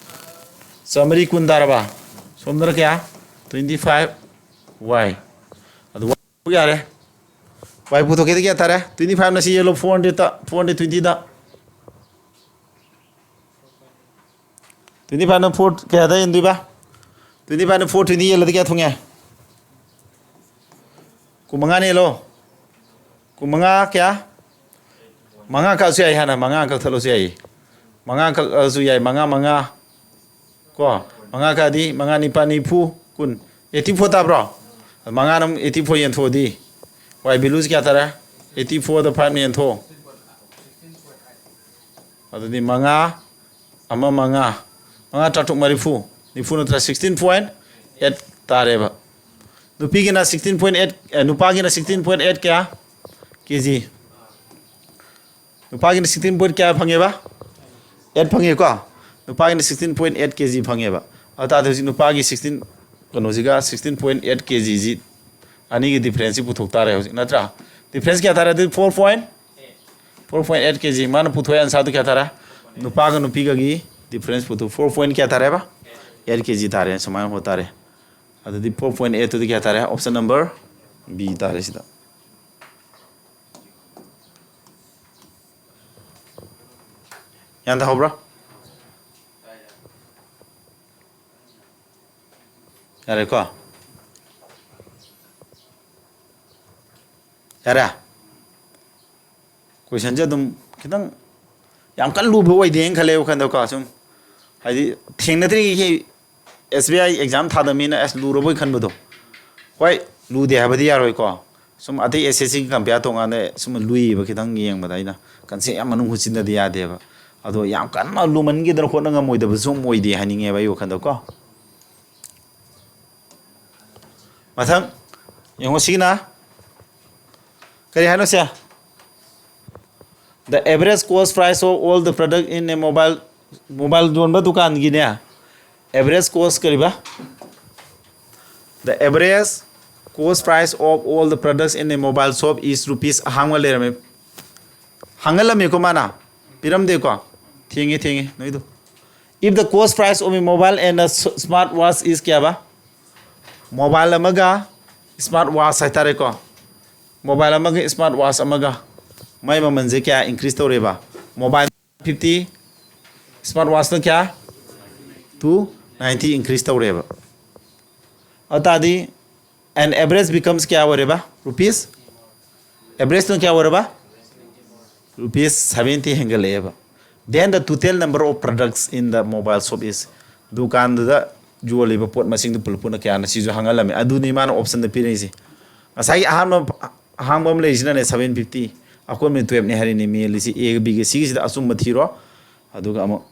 ꯆꯥꯃꯔꯤ ꯀꯨꯟ ꯇꯥꯔꯕ? ꯁꯣꯝꯗꯅ ꯀꯌꯥ? ꯇ꯭ꯋꯦꯟꯇꯤ ꯐꯥꯏꯚ ꯋꯥꯏ꯫ ꯑꯗꯨ ꯋꯥꯏ ꯌꯥꯔꯦ꯫ ꯋꯥꯏ ꯄꯨꯊꯣꯛꯀꯦꯗꯤ ꯀꯌꯥ ꯇꯥꯔꯦ? ꯇ꯭ꯋꯦꯟꯇꯤ ꯐꯥꯏꯚꯅ ꯁꯤ ꯌꯦꯜꯂꯣ, ꯐꯣꯔ ꯍꯟꯗ꯭ꯔꯦꯗꯇ, ꯐꯣꯔ ꯍꯟꯗ꯭ꯔꯦꯗ ꯇ꯭ꯋꯦꯟꯇꯤꯗ꯫ ꯇ꯭ꯋꯦꯟꯇꯤ ꯐꯥꯏꯚꯅ ꯐꯣꯔ ꯀꯌꯥꯗ ꯌꯦꯟꯗꯣꯏꯕ? ꯇ꯭ꯋꯦꯟꯇꯤ ꯐꯥꯏꯚꯅ ꯐꯣꯔ ꯇ꯭ꯋꯦꯟꯇꯤ ꯌꯦꯜꯂꯗꯤ ꯀꯌꯥ ꯊꯨꯡꯉꯦ? ꯀꯨꯟꯃꯉꯥꯅ ꯌꯦꯜꯂꯣ꯫ ꯀꯨꯟꯃꯉꯥ ꯀꯌꯥ? ꯃꯉꯥ ꯀꯛꯑꯁꯨ ꯌꯥꯏ, ꯍꯥꯟꯅ ꯃꯉꯥ ꯀꯛꯊꯠꯂꯁꯨ ꯌꯥꯏꯌꯦ꯫ ꯃꯉꯥ ꯀꯛꯑꯁꯨ ꯌꯥꯏ, ꯃꯉꯥ, ꯃꯉꯥ꯫ ꯀꯣ, ꯃꯉꯥ ꯀꯛꯑꯗꯤ ꯃꯉꯥ ꯅꯤꯄꯥꯜ ꯅꯤꯐꯨ, ꯀꯨꯟ꯫ ꯑꯩꯠꯇꯤ ꯐꯣꯔ ꯇꯥꯕ꯭ꯔꯣ? ꯃꯉꯥꯅ ꯑꯃꯨꯛ ꯑꯩꯠꯇꯤ ꯐꯣꯔ ꯌꯦꯟꯊꯣꯛꯑꯗꯤ ꯋꯥꯏ ꯚꯦꯂꯨꯁꯤ ꯀꯌꯥ ꯇꯥꯔꯦ? ꯑꯩꯠꯇꯤ ꯐꯣꯔꯗ ꯐꯥꯏꯚꯅ ꯌꯦꯟꯊꯣꯛꯑꯣ꯫ ꯑꯗꯨꯗꯤ ꯃꯉꯥ, ꯑꯃ ꯃꯉꯥ, ꯃꯉꯥ ꯇꯔꯨꯛ ꯃꯔꯤꯐꯨ, ꯅꯤꯐꯨ ꯅꯠꯇ꯭ꯔꯥ? ꯁꯤꯛꯁꯇꯤꯟ ꯄꯣꯏꯟ ꯑꯩꯠ ꯇꯥꯔꯦꯕ꯫ ꯅꯨꯄꯤꯒꯤꯅ ꯁꯤꯛꯁꯇꯤꯟ ꯄꯣꯏꯟ ꯑꯩꯠ, ꯑꯦ, ꯅꯨꯄꯥꯒꯤꯅ ꯁꯤꯛꯁꯇꯤꯟ ꯄꯣꯏꯟ ꯑꯩꯠ ꯀꯌꯥ? ꯀꯦ ꯖꯤ꯫ ꯅꯨꯄꯥꯒꯤꯅ ꯁꯤꯛꯁꯇꯤꯟ ꯄꯣꯏꯟ ꯀꯌꯥ ꯐꯪꯉꯦꯕ? Eight ꯐꯪꯉꯦꯀꯣ? ꯅꯨꯄꯥꯒꯤꯅ sixteen point eight K G ꯐꯪꯉꯦꯕ꯫ ꯑꯗꯨ ꯇꯥꯔꯗꯤ ꯍꯧꯖꯤꯛ ꯅꯨꯄꯥꯒꯤ ꯁꯤꯛꯁꯇꯤꯟ, ꯀꯩꯅꯣꯁꯤꯒ ꯁꯤꯛꯁꯇꯤꯟ ꯄꯣꯏꯟ ꯑꯩꯠ ꯀꯦ ꯖꯤꯁꯤ ꯑꯅꯤꯒꯤ ꯗꯤꯐ꯭ꯔꯦꯟꯁꯁꯤ ꯄꯨꯊꯣꯛ ꯇꯥꯔꯦ ꯍꯧꯖꯤꯛ, ꯅꯠꯇ꯭ꯔꯥ? ꯗꯤꯐ꯭ꯔꯦꯟꯁ ꯀꯌꯥ ꯇꯥꯔꯦ? ꯑꯗꯨꯗꯤ four point, four point eight K G. ꯃꯥꯅ ꯄꯨꯊꯣꯛꯑꯦ ꯑꯟꯁꯥꯔꯗꯨ ꯀꯌꯥ ꯇꯥꯔꯦ? ꯅꯨꯄꯥꯒ ꯅꯨꯄꯤꯒꯒꯤ ꯗꯤꯐ꯭ꯔꯦꯟꯁ ꯄꯨꯊꯣꯛ, ꯐꯣꯔ ꯄꯣꯏꯟ ꯀꯌꯥ ꯇꯥꯔꯦꯕ? ꯑꯩꯠ ꯀꯦ ꯖꯤ ꯇꯥꯔꯦ꯫ ꯁꯨꯃꯥꯏꯅ ꯍꯣꯠ ꯇꯥꯔꯦ꯫ ꯑꯗꯨꯗꯤ ꯐꯣꯔ ꯄꯣꯏꯟ ꯑꯩꯠꯇꯨꯗꯤ ꯀꯌꯥ ꯇꯥꯔꯦ? ꯑꯣꯞꯁꯟ ꯅꯝꯕꯔ ꯕꯤ ꯇꯥꯔꯦ ꯁꯤꯗ꯫ ꯒ꯭ꯌꯥꯟ ꯇꯥꯍꯧꯕ꯭ꯔꯣ? ꯌꯥꯔꯦꯀꯣ? ꯌꯥꯔꯦ? ꯀꯣꯏꯁꯟꯁꯦ ꯑꯗꯨꯝ ꯈꯤꯇꯪ ꯌꯥꯝ ꯀꯟꯅ ꯂꯨꯕ ꯑꯣꯏꯗꯦꯅ ꯈꯜꯂꯦ ꯋꯥꯈꯜꯗꯀꯣ꯫ ꯁꯨꯝ ꯍꯥꯏꯗꯤ ꯊꯦꯡꯅꯗ꯭ꯔꯤꯉꯩ ꯑꯦꯁ ꯕꯤ ꯑꯥꯏ ꯑꯦꯛꯖꯥꯝ ꯊꯥꯗꯕ ꯃꯤꯅ ꯑꯁ ꯂꯨꯔꯕꯣꯏ ꯈꯟꯕꯗꯣ꯫ ꯍꯣꯏ, ꯂꯨꯗꯦ ꯍꯥꯏꯕꯗꯤ ꯌꯥꯔꯣꯏꯀꯣ꯫ ꯁꯨꯝ ꯑꯇꯩ ꯑꯦꯁ ꯑꯦꯁ ꯁꯤꯒ ꯀꯝꯄꯤꯌꯔ ꯇꯧꯀꯥꯟꯗ ꯁꯨꯝ ꯂꯨꯏꯌꯦꯕ, ꯈꯤꯇꯪ ꯌꯦꯡꯕꯗ ꯑꯩꯅ ꯀꯟꯁꯦꯞ ꯌꯥꯝ ꯃꯅꯨꯡ ꯍꯨꯠꯆꯤꯟꯅꯗꯤ ꯌꯥꯗꯦꯕ꯫ ꯑꯗꯣ ꯌꯥꯝ ꯀꯟꯅ ꯂꯨꯃꯟꯈꯤꯗꯅ ꯍꯣꯠꯅ ꯉꯝꯃꯣꯏꯗꯕꯁꯨ ꯑꯃ ꯑꯣꯏꯗꯦ ꯍꯥꯏꯅꯤꯡꯉꯦꯕ ꯑꯩ ꯋꯥꯈꯜꯗꯀꯣ꯫ ꯃꯊꯪ ꯌꯦꯡꯉꯣ, ꯁꯤꯒꯤꯅ ꯀꯔꯤ ꯍꯥꯏꯅꯣ ꯁꯦ? The average cost price of all the product in a mobile, mobile ꯌꯣꯟꯕ ꯗꯨꯀꯥꯟꯒꯤꯅꯦ, average cost ꯀꯔꯤꯕ? The average cost price of all the products in a mobile shop is rupees, ꯑꯍꯥꯡꯕ ꯂꯩꯔꯝꯃꯦ, ꯍꯥꯡꯍꯜꯂꯝꯃꯦꯀꯣ ꯃꯥꯅ, ꯄꯤꯔꯝꯗꯦꯀꯣ꯫ ꯊꯦꯡꯉꯦ ꯊꯦꯡꯉꯦ ꯅꯣꯏꯗꯣ. If the cost price of a mobile and a s- smart watch is ꯀꯌꯥꯕ? Mobile ꯑꯃꯒ smart watch ꯍꯥꯏꯇꯥꯔꯦꯀꯣ, mobile ꯑꯃꯒ smart watch ꯑꯃꯒ ꯃꯥꯏ ꯃꯃꯜꯁꯦ ꯀꯌꯥ increase ꯇꯧꯔꯦꯕ? Mobile fifty, smart watchꯅ ꯀꯌꯥ? Two ninety increase ꯇꯧꯔꯦꯕ. ꯑꯗꯨ ꯇꯥꯔꯗꯤ an average becomes ꯀꯌꯥ ꯑꯣꯏꯔꯦꯕ? Rupees, averageꯇꯨꯅ ꯀꯌꯥ ꯑꯣꯏꯔꯕ? Rupees seventy ꯍꯦꯟꯒꯠꯂꯛꯑꯦꯕ. Then the total number of products in the mobile shop is, ꯗꯨꯀꯥꯟꯗꯨꯗ ꯌꯣꯜꯂꯤꯕ ꯄꯣꯠ ꯃꯁꯤꯡꯗꯨ ꯄꯨꯂꯞ ꯄꯨꯟꯅ ꯀꯌꯥꯅꯣ? ꯁꯤꯁꯨ ꯍꯪꯍꯜꯂꯝꯃꯤ꯫ ꯑꯗꯨꯅꯤ ꯃꯥꯅ optionꯗ ꯄꯤꯔꯛꯏꯁꯦ. ꯉꯁꯥꯏꯒꯤ ꯑꯍꯥꯟꯕ ꯑꯍꯥꯡꯕ ꯑꯃ ꯂꯩꯔꯤꯁꯤꯅꯅꯦ seven fifty, ꯑꯀꯣꯟꯕ twelveꯅꯦ ꯍꯥꯏꯔꯤꯅꯦ꯫ ꯃꯦꯜꯂꯤꯁꯤ Aꯒ Bꯒ, ꯁꯤꯒꯤꯁꯤꯗ ꯑꯆꯨꯝꯕ ꯊꯤꯔꯣ꯫ ꯑꯗꯨꯒ ꯑꯃꯨꯛ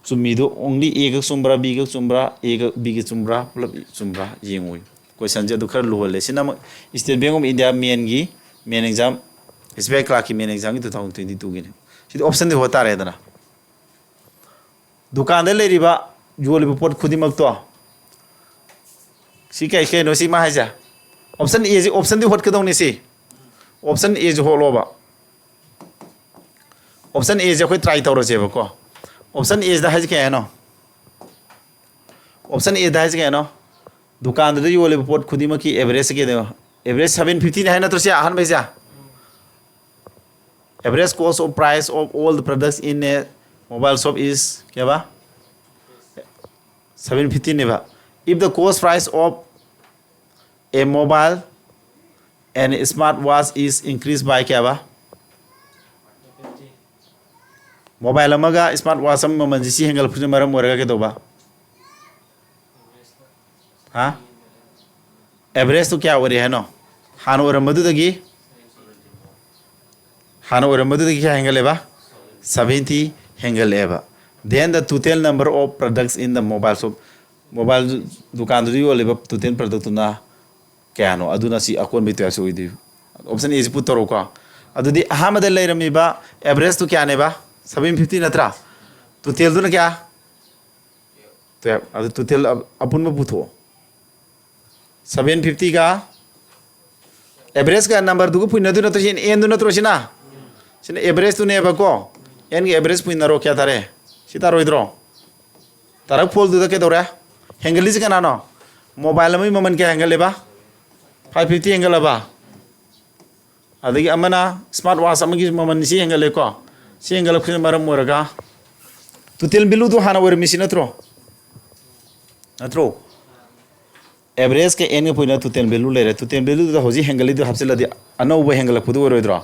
ꯆꯨꯝꯃꯤꯗꯣ only Aꯒ ꯆꯨꯝꯕ꯭ꯔꯥ, Bꯒ ꯆꯨꯝꯕ꯭ꯔꯥ, Aꯒ Bꯒ ꯆꯨꯝꯕ꯭ꯔꯥ, ꯄꯨꯂꯞ ꯆꯨꯝꯕ꯭ꯔꯥ ꯌꯦꯡꯉꯨ꯫ Questionꯁꯦ ꯑꯗꯨ ꯈꯔ ꯂꯨꯍꯜꯂꯦ꯫ ꯁꯤꯅ ꯑꯃꯨꯛ State Bank of India ꯃꯦꯟꯒꯤ main exam, S B I clerkꯀꯤ ꯃꯦꯟ ꯑꯦꯛꯖꯥꯝꯒꯤ two thousand twenty twoꯒꯤꯅꯦ꯫ ꯁꯤꯗꯤ optionꯗꯤ ꯍꯣꯠ ꯇꯥꯔꯦꯗꯅ꯫ ꯗꯨꯀꯥꯟꯗ ꯂꯩꯔꯤꯕ, ꯌꯣꯜꯂꯤꯕ ꯄꯣꯠ ꯈꯨꯗꯤꯡꯃꯛꯇꯣ, ꯁꯤ ꯀꯩ ꯀꯩꯅꯣ ꯁꯤ ꯃꯥ ꯍꯥꯏꯁꯦ? Option Aꯁꯤ, optionꯗꯤ ꯍꯣꯠꯀꯗꯧꯅꯤ꯫ ꯁꯤ option Aꯁꯤ ꯍꯣꯠꯂꯣꯕ꯫ Option Aꯁꯤ ꯑꯩꯈꯣꯏ try ꯇꯧꯔꯁꯦꯕꯀꯣ꯫ Option Aꯁꯤꯗ ꯍꯥꯏꯁꯦ ꯀꯩ ꯍꯥꯏꯅꯣ? Option Aꯗ ꯍꯥꯏꯁꯦ ꯀꯩ ꯍꯥꯏꯅꯣ? ꯗꯨꯀꯥꯟꯗꯨꯗ ꯌꯣꯜꯂꯤꯕ ꯄꯣꯠ ꯈꯨꯗꯤꯡꯃꯛꯀꯤ average ꯀꯩꯗꯣ, average seven fiftyꯅꯦ ꯍꯥꯏ ꯅꯠꯇ꯭ꯔꯣ ꯁꯤ ꯑꯍꯥꯟꯕꯩꯁꯦ? Average cost of price of all the products in a mobile shop is ꯀꯩꯕ? Seven fiftyꯅꯦꯕ꯫ If the cost price of a mobile and smart watch is increased by ꯀꯌꯥꯕ? Mobile ꯑꯃꯒ smart watch ꯑꯃ ꯃꯃꯜꯁꯤ ꯁꯤ ꯍꯦꯟꯒꯠꯂꯛꯄꯁꯤꯅ ꯃꯔꯝ ꯑꯣꯏꯔꯒ ꯀꯩꯗꯧꯕ? ꯍꯥ? Averageꯇꯨ ꯀꯌꯥ ꯑꯣꯏꯔꯦ ꯍꯥꯏꯅꯣ? ꯍꯥꯟꯅ ꯑꯣꯏꯔꯝꯕꯗꯨꯗꯒꯤ, ꯍꯥꯟꯅ ꯑꯣꯏꯔꯝꯕꯗꯨꯗꯒꯤ ꯀꯌꯥ ꯍꯦꯟꯒꯠꯂꯦꯕ? Seventy ꯍꯦꯟꯒꯠꯂꯛꯑꯦꯕ꯫ Then the total number of products in the mobile shop, mobile ꯗꯨꯀꯥꯟꯗꯨꯗ ꯌꯣꯜꯂꯤꯕ total productꯇꯨꯅ ꯀꯌꯥꯅꯣ? ꯑꯗꯨꯅ ꯁꯤ ꯑꯀꯣꯟꯕꯩ twelveꯁꯤ ꯑꯣꯏꯗꯣꯏꯕ꯫ Option Aꯁꯤ put ꯇꯧꯔꯣꯀꯣ꯫ ꯑꯗꯨꯗꯤ ꯑꯍꯥꯟꯕꯗ ꯂꯩꯔꯝꯃꯤꯕ averageꯇꯨ ꯀꯌꯥꯅꯦꯕ? Seven fifty ꯅꯠꯇ꯭ꯔꯥ? Totalꯗꯨꯅ ꯀꯌꯥ? Twelve꯫ ꯑꯗꯨ total ꯑ-, ꯑꯄꯨꯟꯕ ꯄꯨꯊꯣꯛꯑꯣ꯫ Seven fiftyꯒ averageꯒ numberꯗꯨꯒ ꯄꯨꯟꯅꯗꯣꯏ ꯅꯠꯇ꯭ꯔꯣ? ꯁꯤꯅ Nꯗꯨ ꯅꯠꯇ꯭ꯔꯣ ꯁꯤꯅ? ꯁꯤꯅ averageꯇꯨꯅꯦꯕꯀꯣ꯫ ꯑꯦꯟꯒꯤ ꯑꯦꯚꯔꯦꯖ ꯄꯨꯏꯅꯔꯣ, ꯀꯌꯥ ꯇꯥꯔꯦ? ꯁꯤ ꯇꯥꯔꯣꯏꯗ꯭ꯔꯣ? ꯇꯥꯔꯛ ꯐꯣꯜꯗꯨꯗ ꯀꯩꯗꯧꯔꯦ? ꯍꯦꯟꯒꯠꯂꯤꯁꯤ ꯀꯅꯥꯅꯣ? ꯃꯣꯕꯥꯏꯜ ꯑꯃꯒꯤ ꯃꯃꯜ ꯀꯌꯥ ꯍꯦꯟꯒꯠꯂꯦꯕ? Five fifty ꯍꯦꯟꯒꯠꯂꯕ? ꯑꯗꯒꯤ ꯑꯃꯅ ꯁ꯭ꯃꯥꯔꯠ ꯋꯥꯆ ꯑꯃꯒꯤ ꯃꯃꯜ ꯁꯤ ꯍꯦꯟꯒꯠꯂꯦꯀꯣ꯫ ꯁꯤ ꯍꯦꯟꯒꯠꯂꯛꯄꯁꯤꯅ ꯃꯔꯝ ꯑꯣꯏꯔꯒ ꯇꯣꯇꯦꯜ ꯚꯦꯂꯨꯗꯨ ꯍꯥꯟꯅ ꯑꯣꯏꯔꯝꯃꯤꯁꯤ ꯅꯠꯇ꯭ꯔꯣ? ꯅꯠꯇ꯭ꯔꯣ? ꯑꯦꯚꯔꯦꯖꯀ ꯑꯦꯟꯒ ꯄꯨꯟꯅ ꯇꯣꯇꯦꯜ ꯚꯦꯂꯨ ꯂꯩꯔꯦ꯫ ꯇꯣꯇꯦꯜ ꯚꯦꯂꯨꯗꯨꯗ ꯍꯧꯖꯤꯛ ꯍꯦꯟꯒꯠꯂꯤꯗꯨ ꯍꯥꯞꯆꯤꯜꯂꯗꯤ ꯑꯅꯧꯕ ꯍꯦꯟꯒꯠꯂꯛꯄꯗꯨ ꯑꯣꯏꯔꯣꯏꯗ꯭ꯔꯣ?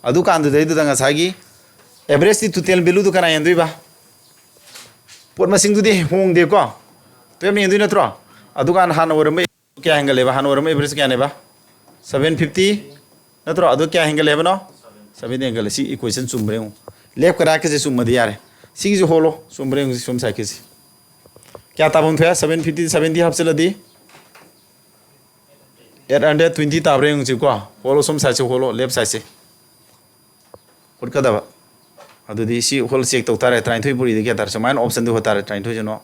ꯑꯗꯨꯀꯥꯟꯗꯨꯗꯩꯗꯨꯗ ꯉꯁꯥꯏꯒꯤ ꯑꯦꯚꯔꯦꯖꯇꯤ ꯇꯣꯇꯦꯜ ꯚꯦꯂꯨꯗꯨ ꯀꯅꯥ ꯍꯦꯟꯗꯣꯏꯕ? ꯄꯣꯠ ꯃꯁꯤꯡꯗꯨꯗꯤ ꯍꯣꯡꯗꯦꯀꯣ, ꯇꯨꯌꯦꯜꯞꯅ ꯍꯦꯟꯗꯣꯏ ꯅꯠꯇ꯭ꯔꯣ? ꯑꯗꯨꯀꯥꯟꯗ ꯍꯥꯟꯅ ꯑꯣꯏꯔꯝꯕ ꯀꯌꯥ ꯍꯦꯟꯒꯠꯂꯦꯕ? ꯍꯥꯟꯅ ꯑꯣꯏꯔꯝꯕ ꯑꯦꯚꯔꯦꯖ ꯀꯌꯥꯅꯦꯕ? ꯁꯚꯦꯟ ꯐꯤꯐꯇꯤ ꯅꯠꯇ꯭ꯔꯣ? ꯑꯗꯨ ꯀꯌꯥ ꯍꯦꯟꯒꯠꯂꯦ ꯍꯥꯏꯕꯅꯣ? ꯁꯚꯦꯟ ꯍꯦꯟꯒꯠꯂꯦ꯫ ꯁꯤ ꯏꯀ꯭ꯋꯦꯁꯟ ꯆꯨꯝꯕ꯭ꯔꯥ ꯌꯦꯡꯉꯨ꯫ ꯂꯦꯐ ꯀꯔꯥꯛꯀꯤꯁꯦ ꯆꯨꯝꯃꯗꯤ ꯌꯥꯔꯦ꯫ ꯁꯤꯒꯤꯁꯨ ꯍꯣꯜꯂꯣ, ꯆꯨꯝꯕ꯭ꯔꯥ ꯌꯦꯡꯉꯨ꯫ ꯁꯤ ꯁꯣꯝ ꯁꯥꯏꯠꯀꯤꯁꯦ ꯀꯌꯥ ꯇꯥꯐꯝ ꯊꯣꯛꯑꯦ? ꯁꯚꯦꯟ ꯐꯤꯐꯇꯤ, ꯁꯚꯦꯟꯇꯤ ꯍꯥꯞꯆꯤꯜꯂꯗꯤ ꯑꯩꯠ ꯍꯟꯗ꯭ꯔꯦꯠ ꯇ꯭ꯋꯦꯟꯇꯤ ꯇꯥꯕ꯭ꯔꯥ ꯌꯦꯡꯉꯨꯁꯤꯀꯣ꯫ ꯍꯣꯜꯂꯣ, ꯁꯣꯝ ꯁꯥꯏꯠꯁꯦ ꯍꯣꯜꯂꯣ, ꯂꯦꯐ ꯁꯥꯏꯠꯁꯦ ꯍꯣꯠꯀꯗꯕ꯫ ꯑꯗꯨꯗꯤ ꯁꯤ ꯍꯣꯜ ꯆꯦꯛ ꯇꯧ ꯇꯥꯔꯦ꯫ ꯇꯔꯥꯅꯤꯊꯣꯏ ꯄꯨꯔꯤꯗ ꯀꯌꯥ ꯇꯥꯔꯦ? ꯁꯨꯃꯥꯏꯅ ꯑꯣꯞꯁꯟꯗꯨ ꯍꯣꯠ ꯇꯥꯔꯦ꯫ ꯇꯔꯥꯅꯤꯊꯣꯏꯁꯤꯅꯣ,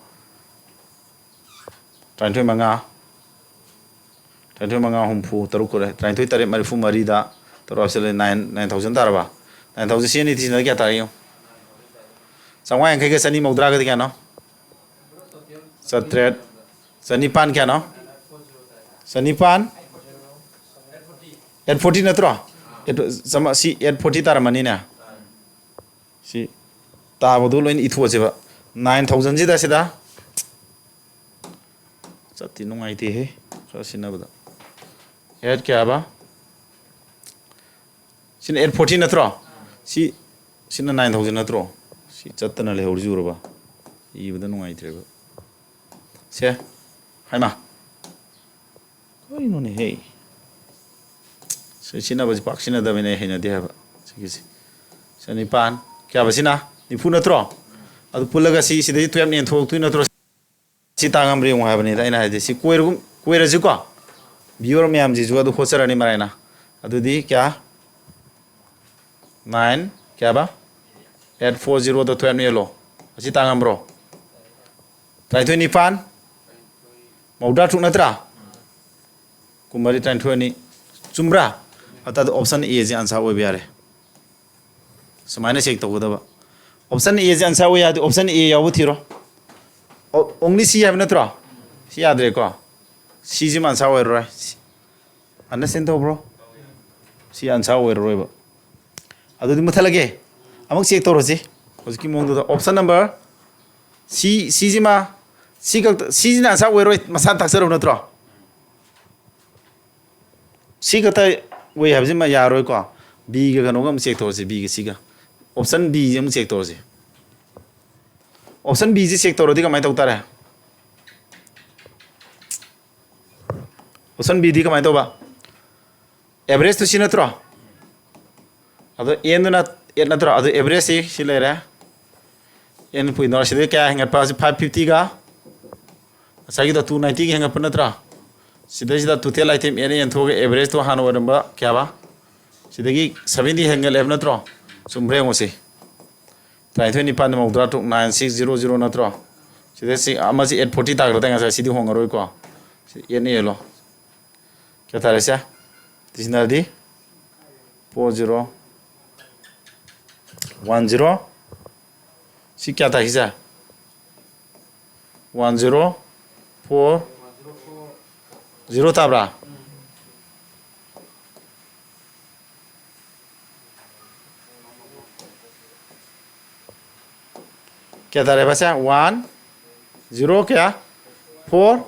ꯇꯔꯥꯅꯤꯊꯣꯏ ꯃꯉꯥ, ꯇꯔꯥꯅꯤꯊꯣꯏ ꯃꯉꯥ ꯍꯨꯝꯐꯨ ꯇꯔꯨꯛ ꯀꯣꯔꯦ꯫ ꯇꯔꯥꯅꯤꯊꯣꯏ ꯇꯔꯦꯠ ꯃꯔꯤꯐꯨ ꯃꯔꯤꯗ ꯇꯔꯨꯛ ꯍꯥꯞꯆꯤꯜꯂꯦ, ꯅꯥꯏꯟ, ꯅꯥꯏꯟ ꯊꯥꯎꯖꯟ ꯇꯥꯔꯕ? ꯅꯥꯏꯟ ꯊꯥꯎꯖꯟ ꯁꯤ ꯑꯅꯤ ꯊꯤꯖꯤꯟꯅ ꯀꯌꯥ ꯇꯥꯔꯦ ꯌꯦꯡꯉꯨ꯫ ꯆꯥꯝꯃꯉꯥ ꯌꯥꯡꯈꯩꯒ ꯆꯅꯤ ꯃꯧꯗ꯭ꯔꯥꯒꯗꯤ ꯀꯌꯥꯅꯣ? ꯆꯥꯇ꯭ꯔꯦꯠ, ꯆꯅꯤꯄꯥꯟ ꯀꯌꯥꯅꯣ? ꯆꯅꯤꯄꯥꯟ, ꯑꯩꯠ ꯐꯣꯔꯇꯤ ꯅꯠꯇ꯭ꯔꯣ? ꯑꯩꯠ, ꯆꯥꯝꯃ-, ꯁꯤ ꯑꯩꯠ ꯐꯣꯔꯇꯤ ꯇꯥꯔꯝꯃꯅꯤꯅꯦ꯫ ꯁꯤ ꯇꯥꯕꯗꯨ ꯂꯣꯏꯅ ꯏꯊꯣꯛꯑꯁꯦꯕ꯫ ꯅꯥꯏꯟ ꯊꯥꯎꯖꯟꯁꯤꯗ ꯁꯤꯗ ꯆꯠꯇꯤ ꯅꯨꯡꯉꯥꯏꯇꯦꯍꯦ, ꯈꯔ ꯁꯤꯟꯅꯕꯗ꯫ ꯑꯦꯠ ꯀꯌꯥꯕ? ꯁꯤꯅ ꯑꯩꯠ ꯐꯣꯔꯇꯤ ꯅꯠꯇ꯭ꯔꯣ? ꯁꯤ, ꯁꯤꯅ ꯅꯥꯏꯟ ꯊꯥꯎꯖꯟ ꯅꯠꯇ꯭ꯔꯣ? ꯁꯤ ꯆꯠꯇꯅ ꯂꯩꯍꯧꯔꯤꯁꯤ ꯎꯔꯕ? ꯏꯕꯗ ꯅꯨꯡꯉꯥꯏꯇ꯭ꯔꯦꯕ꯫ ꯁꯦ, ꯍꯥꯏꯃ꯫ ꯀꯩꯅꯣꯅꯦꯍꯦ? ꯁꯤ ꯁꯤꯖꯤꯟꯅꯕꯁꯤ ꯄꯥꯛ ꯁꯤꯖꯤꯟꯅꯗꯕꯅꯤꯅ ꯑꯩ ꯍꯩꯅꯗꯦ ꯍꯥꯏꯕ꯫ ꯁꯤꯒꯤꯁꯤ ꯆꯅꯤꯄꯥꯟ꯫ ꯀꯌꯥꯕ ꯁꯤꯅ? ꯅꯤꯐꯨ ꯅꯠꯇ꯭ꯔꯣ? ꯑꯗꯨ ꯄꯨꯜꯂꯒ ꯁꯤ ꯁꯤꯗꯩ ꯇꯨꯌꯦꯜꯞꯅ ꯌꯦꯟꯊꯣꯛꯇꯣꯏ ꯅꯠꯇ꯭ꯔꯣ? ꯁꯤ ꯇꯥ ꯉꯝꯕ꯭ꯔꯥ ꯌꯦꯡꯉꯨ ꯍꯥꯏꯕꯅꯤꯗ ꯑꯩꯅ ꯍꯥꯏꯗꯤ꯫ ꯁꯤ ꯀꯣꯏꯔꯒꯨꯝ-, ꯀꯣꯏꯔꯁꯤꯀꯣ꯫ ꯚꯤꯌꯨꯋꯔ ꯃꯌꯥꯝꯁꯤꯁꯨ ꯑꯗꯨ ꯍꯣꯠꯆꯔꯅꯤ ꯃꯔꯥꯏꯅ꯫ ꯑꯗꯨꯗꯤ ꯀꯌꯥ? ꯅꯥꯏꯟ, ꯀꯌꯥꯕ? ꯑꯩꯠ ꯐꯣꯔ ꯖꯤꯔꯣꯗ ꯇꯨꯌꯦꯜꯞꯅ ꯌꯦꯜꯂꯣ꯫ ꯑꯁꯤ ꯇꯥ ꯉꯝꯕ꯭ꯔꯣ? ꯇꯔꯥꯅꯤꯊꯣꯏ ꯅꯤꯄꯥꯟ, ꯃꯧꯗ꯭ꯔꯥ ꯇꯔꯨꯛ ꯅꯠꯇ꯭ꯔꯥ? ꯀꯨꯟꯃꯔꯤ ꯇꯔꯥꯅꯤꯊꯣꯏ ꯑꯅꯤ꯫ ꯆꯨꯝꯕ꯭ꯔꯥ? ꯑꯗꯨ ꯑꯣꯞꯁꯟ ꯑꯦꯁꯦ ꯑꯟꯁꯥꯔ ꯑꯣꯏꯕ ꯌꯥꯔꯦ꯫ ꯁꯨꯃꯥꯏꯅ ꯆꯦꯛ ꯇꯧꯒꯗꯕ꯫ ꯑꯣꯞꯁꯟ ꯑꯦꯁꯦ ꯑꯟꯁꯥꯔ ꯑꯣꯏ ꯌꯥꯗꯦ, ꯑꯣꯞꯁꯟ ꯑꯦ ꯌꯥꯎꯕ ꯊꯤꯔꯣ꯫ ꯑꯣ, ꯑꯣꯡꯂꯤ ꯁꯤ ꯍꯥꯏꯕ ꯅꯠꯇ꯭ꯔꯣ? ꯁꯤ ꯌꯥꯗ꯭ꯔꯦꯀꯣ꯫ ꯁꯤꯁꯤꯃ ꯑꯟꯁꯥꯔ ꯑꯣꯏꯔꯔꯣꯏ꯫ ꯑꯟꯗꯔꯁꯇꯦꯟ ꯇꯧꯕ꯭ꯔꯣ? ꯁꯤ ꯑꯟꯁꯥꯔ ꯑꯣꯏꯔꯔꯣꯏꯕ꯫ ꯑꯗꯨꯗꯤ ꯃꯨꯠꯊꯠꯂꯒꯦ꯫ ꯑꯃꯨꯛ ꯆꯦꯛ ꯇꯧꯔꯁꯤ꯫ ꯍꯧꯖꯤꯛꯀꯤ ꯃꯑꯣꯡꯗꯨꯗ ꯑꯣꯞꯁꯟ ꯅꯝꯕꯔ ꯁꯤ, ꯁꯤꯁꯤꯃ, ꯁꯤ ꯈꯛꯇ, ꯁꯤꯁꯤꯅ ꯑꯟꯁꯥꯔ ꯑꯣꯏꯔꯣꯏ, ꯃꯁꯥꯅ ꯇꯥꯛꯆꯔꯕ ꯅꯠꯇ꯭ꯔꯣ? ꯁꯤ ꯈꯛꯇ ꯑꯣꯏ ꯍꯥꯏꯕꯁꯤꯃ ꯌꯥꯔꯣꯏꯀꯣ꯫ ꯕꯤꯒ ꯀꯩꯅꯣꯒ ꯑꯃꯨꯛ ꯆꯦꯛ ꯇꯧꯔꯁꯤ, ꯕꯤꯒ ꯁꯤꯒ꯫ ꯑꯣꯞꯁꯟ ꯕꯤꯁꯦ ꯑꯃꯨꯛ ꯆꯦꯛ ꯇꯧꯔꯁꯤ꯫ ꯑꯣꯞꯁꯟ ꯕꯤꯁꯦ ꯆꯦꯛ ꯇꯧꯔꯗꯤ ꯀꯃꯥꯏꯅ ꯇꯧ ꯇꯥꯔꯦ? ꯑꯣꯞꯁꯟ ꯕꯤꯗꯤ ꯀꯃꯥꯏꯅ ꯇꯧꯕ? ꯑꯦꯚꯔꯦꯖꯇꯨ ꯁꯤ ꯅꯠꯇ꯭ꯔꯣ? ꯑꯗꯣ ꯑꯦꯟꯗꯨꯅ ꯑꯦꯠ ꯅꯠꯇ꯭ꯔꯣ? ꯑꯗꯣ ꯑꯦꯚꯔꯦꯖꯁꯤ ꯁꯤ ꯂꯩꯔꯦ꯫ ꯑꯦꯟ ꯄꯨꯏꯅꯣ ꯁꯤꯗꯒꯤ ꯀꯌꯥ ꯍꯦꯟꯒꯠꯄ? ꯁꯤ ꯐꯥꯏꯚ ꯐꯤꯐꯇꯤꯒ ꯉꯁꯥꯏꯒꯤꯗꯣ ꯇꯨ ꯅꯥꯏꯟꯇꯤꯒ ꯍꯦꯟꯒꯠꯄ ꯅꯠꯇ꯭ꯔꯣ? ꯁꯤꯗꯩꯁꯤꯗ ꯇꯣꯇꯦꯜ ꯑꯥꯏꯇꯦꯝ ꯑꯦꯟ ꯑꯦꯟ ꯊꯣꯛꯑꯒ ꯑꯦꯚꯔꯦꯖꯇꯣ ꯍꯥꯟꯅ ꯑꯣꯏꯔꯝꯕ ꯀꯌꯥꯕ? ꯁꯤꯗꯒꯤ ꯁꯚꯦꯟꯇꯤ ꯍꯦꯟꯒꯠꯂꯦꯕ ꯅꯠꯇ꯭ꯔꯣ? ꯆꯨꯝꯕ꯭ꯔꯥ ꯌꯦꯡꯉꯨꯁꯤ꯫ ꯇꯔꯥꯅꯤꯊꯣꯏ ꯅꯤꯄꯥꯟ ꯃꯧꯗ꯭ꯔꯥ ꯇꯔꯨꯛ, ꯅꯥꯏꯟ ꯁꯤꯛꯁ ꯖꯤꯔꯣ ꯖꯤꯔꯣ ꯅꯠꯇ꯭ꯔꯣ? ꯁꯤꯗ ꯁꯤ ꯑꯃꯁꯤ ꯑꯦꯠ ꯐꯣꯔꯇꯤ ꯇꯥꯈ꯭ꯔꯗ ꯉꯁꯥꯏ, ꯁꯤꯗꯤ ꯍꯣꯡꯉꯔꯣꯏꯀꯣ꯫ ꯁꯤ ꯑꯦꯠꯅ ꯑꯦꯜꯂꯣ꯫ ꯀꯌꯥ ꯇꯥꯔꯦ ꯁꯦ? ꯁꯤꯅꯗꯤ ꯐꯣꯔ ꯖꯤꯔꯣ ꯋꯥꯟ ꯖꯤꯔꯣ꯫ ꯁꯤ ꯀꯌꯥ ꯇꯥꯈꯤꯁꯦ? ꯋꯥꯟ ꯖꯤꯔꯣ ꯐꯣꯔ ꯖꯤꯔꯣ ꯇꯥꯕ꯭ꯔꯥ? ꯀꯌꯥ ꯇꯥꯔꯦꯕ ꯁꯦ? ꯋꯥꯟ ꯖꯤꯔꯣ ꯀꯌꯥ? ꯐꯣꯔ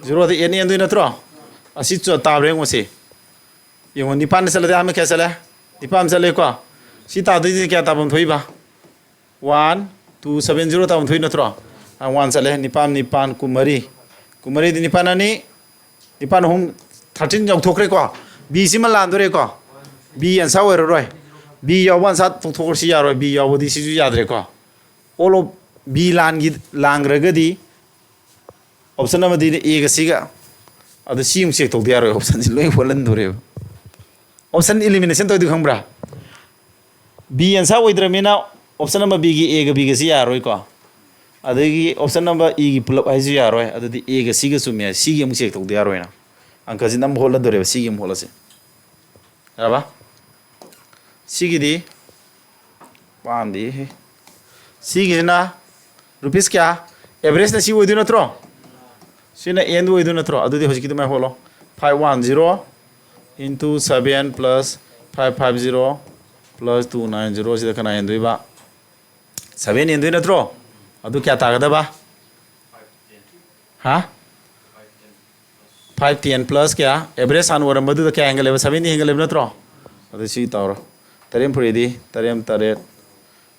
ꯖꯤꯔꯣꯗ ꯑꯦꯠꯅ ꯑꯦꯟꯗꯣꯏ ꯅꯠꯇ꯭ꯔꯣ? ꯑꯁꯤ ꯆ-, ꯇꯥꯕ꯭ꯔꯥ ꯌꯦꯡꯉꯨꯁꯤ꯫ ꯌꯦꯡꯉꯣ, ꯅꯤꯄꯥꯟꯗ ꯆꯠꯂꯗꯤ ꯑꯍꯥꯟꯕ ꯀꯌꯥ ꯆꯠꯂꯦ? ꯅꯤꯄꯥꯟ ꯆꯠꯂꯦꯀꯣ? ꯁꯤ ꯇꯥꯗꯣꯏꯁꯤ ꯀꯌꯥ ꯇꯥꯐꯝ ꯊꯣꯛꯏꯕ? ꯋꯥꯟ ꯇꯨ ꯁꯚꯦꯟ ꯖꯤꯔꯣ ꯇꯥꯐꯝ ꯊꯣꯛꯏ ꯅꯠꯇ꯭ꯔꯣ? ꯑ, ꯋꯥꯟ ꯆꯠꯂꯦ꯫ ꯅꯤꯄꯥꯟ, ꯅꯤꯄꯥꯟ, ꯀꯨꯟꯃꯔꯤ꯫ ꯀꯨꯟꯃꯔꯤꯗꯤ ꯅꯤꯄꯥꯟ ꯑꯅꯤ, ꯅꯤꯄꯥꯟ ꯑꯍꯨꯝ, ꯊꯥꯔꯇꯤꯟ ꯌꯧꯊꯣꯛꯈ꯭ꯔꯦꯀꯣ? ꯕꯤ ꯁꯤꯃ ꯂꯥꯟꯗꯣꯔꯦꯀꯣ? ꯕꯤ ꯑꯟꯁꯥꯔ ꯑꯣꯏꯔꯔꯣꯏ꯫ ꯕꯤ ꯌꯥꯎꯕ ꯑꯟꯁꯥꯔ ꯇꯣꯛꯊꯣꯛꯈ꯭ꯔꯁꯤ ꯌꯥꯔꯣꯏ꯫ ꯕꯤ ꯌꯥꯎꯕꯗꯤ ꯁꯤꯁꯨ ꯌꯥꯗ꯭ꯔꯦꯀꯣ? All of ꯕꯤ ꯂꯥꯟꯒꯤ, ꯂꯥꯟꯈ꯭ꯔꯒꯗꯤ ꯑꯣꯞꯁꯟ ꯑꯃꯗꯤ ꯑꯦꯒ ꯁꯤꯒ꯫ ꯑꯗꯨ ꯁꯤ ꯑꯃꯨꯛ ꯆꯦꯛ ꯇꯧꯗ ꯌꯥꯔꯣꯏ꯫ ꯑꯣꯞꯁꯟꯁꯤ ꯂꯣꯏ ꯍꯣꯜꯍꯟꯗꯣꯔꯦꯕ꯫ ꯑꯣꯞꯁꯟ ꯏꯂꯤꯃꯤꯅꯦꯁꯟ ꯇꯧꯗꯣꯏ ꯈꯪꯕ꯭ꯔꯥ? ꯕꯤ ꯑꯟꯁꯥꯔ ꯑꯣꯏꯗ꯭ꯔꯕꯅꯤꯅ ꯑꯣꯞꯁꯟ ꯑꯃ ꯕꯤꯒꯤ, ꯑꯦꯒ ꯕꯤꯒꯁꯤ ꯌꯥꯔꯣꯏꯀꯣ꯫ ꯑꯗꯒꯤ ꯑꯣꯞꯁꯟ ꯅꯝꯕꯔ ꯏꯒꯤ ꯄꯨꯂꯞ ꯍꯥꯏꯁꯨ ꯌꯥꯔꯣꯏ꯫ ꯑꯗꯨꯗꯤ ꯑꯦꯒ ꯁꯤꯒ ꯆꯨꯝꯃꯦ ꯍꯥꯏ, ꯁꯤꯒꯤ ꯑꯃꯨꯛ ꯆꯦꯛ ꯇꯧꯗ ꯌꯥꯔꯣꯏꯅ꯫ ꯑꯪꯀꯁꯤ ꯅꯝꯕ ꯍꯣꯠꯂꯗꯣꯔꯦꯕ, ꯁꯤꯒꯤ ꯑꯃꯨꯛ ꯍꯣꯠꯂꯁꯤ꯫ ꯌꯥꯔꯕ? ꯁꯤꯒꯤꯗꯤ ꯄꯥꯟꯗꯦꯍꯦ꯫ ꯁꯤꯒꯤꯁꯤꯅ ꯔꯨꯄꯤꯁ ꯀꯌꯥ? ꯑꯦꯚꯔꯦꯖꯅ ꯁꯤ ꯑꯣꯏꯗꯣꯏ ꯅꯠꯇ꯭ꯔꯣ? ꯁꯤꯅ ꯑꯦꯟꯗꯨ ꯑꯣꯏꯗꯣꯏ ꯅꯠꯇ꯭ꯔꯣ? ꯑꯗꯨꯗꯤ ꯍꯧꯖꯤꯛꯀꯤꯗꯨꯃꯥꯏ ꯍꯣꯠꯂꯣ꯫ Five one zero into seven plus five five zero plus two nine zero ꯁꯤꯗ ꯀꯅꯥ ꯍꯦꯟꯗꯣꯏꯕ? Seven ꯍꯦꯟꯗꯣꯏ ꯅꯠꯇ꯭ꯔꯣ? ꯑꯗꯨ ꯀꯌꯥ ꯇꯥꯒꯗꯕ? ꯍꯥ? Five ten plus ꯀꯌꯥ? ꯑꯦꯚꯔꯦꯖ ꯍꯥꯟꯅ ꯑꯣꯏꯔꯝꯕꯗꯨꯗ ꯀꯌꯥ ꯍꯦꯟꯒꯠꯂꯦꯕ? Seven ꯗꯤ ꯍꯦꯟꯒꯠꯂꯦꯕ ꯅꯠꯇ꯭ꯔꯣ? ꯑꯗꯨ ꯁꯤ ꯇꯧꯔꯣ꯫ ꯇꯔꯦꯠ ꯐꯨꯔꯤꯗꯤ ꯇꯔꯦꯠ ꯇꯔꯦꯠ,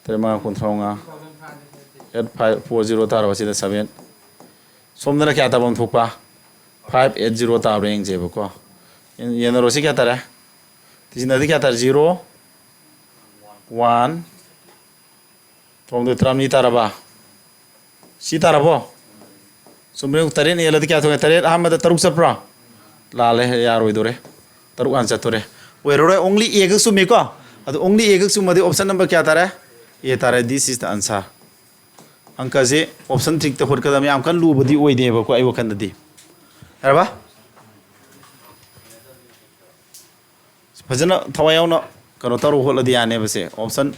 ꯇꯔꯦꯠ ꯃꯉꯥ ꯀꯨꯟꯊ꯭ꯔꯥ ꯃꯉꯥ, eight five four zero ꯇꯥꯔꯕ ꯁꯤꯗ seven꯫ ꯁꯣꯝꯗꯅ ꯀꯌꯥ ꯇꯥꯐꯝ ꯊꯣꯛꯄ? Five eight zero ꯇꯥꯕ꯭ꯔꯥ ꯌꯦꯡꯁꯦꯕꯀꯣ꯫ ꯌꯦꯟ-, ꯌꯦꯟꯅꯔꯣ꯫ ꯁꯤ ꯀꯌꯥ ꯇꯥꯔꯦ? ꯇꯤꯁꯤꯟꯅꯗꯤ ꯀꯌꯥ ꯇꯥꯔꯦ? Zero, one꯫ ꯁꯣꯝꯗ ꯇꯔꯥꯃꯔꯤ ꯇꯥꯔꯕ? ꯁꯤ ꯇꯥꯔꯕꯣ? ꯆꯨꯝꯕ꯭ꯔꯥ ꯌꯦꯡꯉꯨ꯫ ꯇꯔꯦꯠꯅ ꯍꯦꯜꯂꯗꯤ ꯀꯌꯥ ꯊꯣꯛꯑꯦ? ꯇꯔꯦꯠ ꯑꯍꯥꯟꯕꯗ ꯇꯔꯨꯛ ꯆꯠꯄ꯭ꯔꯣ? ꯂꯥꯜꯂꯦ, ꯌꯥꯔꯣꯏꯗꯣꯔꯦ꯫ ꯇꯔꯨꯛ ꯍꯥꯟꯅ ꯆꯠꯇꯣꯔꯦ꯫ ꯑꯣꯏꯔꯔꯣꯏ꯫ Only A ꯈꯛ ꯆꯨꯝꯃꯤꯀꯣ? ꯑꯗꯣ only A ꯈꯛ ꯆꯨꯝꯃꯗꯤ option number ꯀꯌꯥ ꯇꯥꯔꯦ? A ꯇꯥꯔꯦ꯫ This is the answer꯫ ꯑꯪꯀꯁꯦ option trickꯇ ꯍꯣꯠꯀꯗꯕꯅꯤ꯫ ꯌꯥꯝ ꯀꯟꯅ ꯂꯨꯕꯗꯤ ꯑꯣꯏꯗꯦꯕꯀꯣ ꯑꯩ ꯋꯥꯈꯜꯗꯗꯤ꯫ ꯌꯥꯔꯕ? ꯐꯖꯅ ꯊꯋꯥꯏ ꯌꯥꯎꯅ ꯀꯩꯅꯣ ꯇꯧꯔꯒ ꯍꯣꯠꯂꯗꯤ ꯌꯥꯅꯦꯕ ꯁꯦ꯫ Option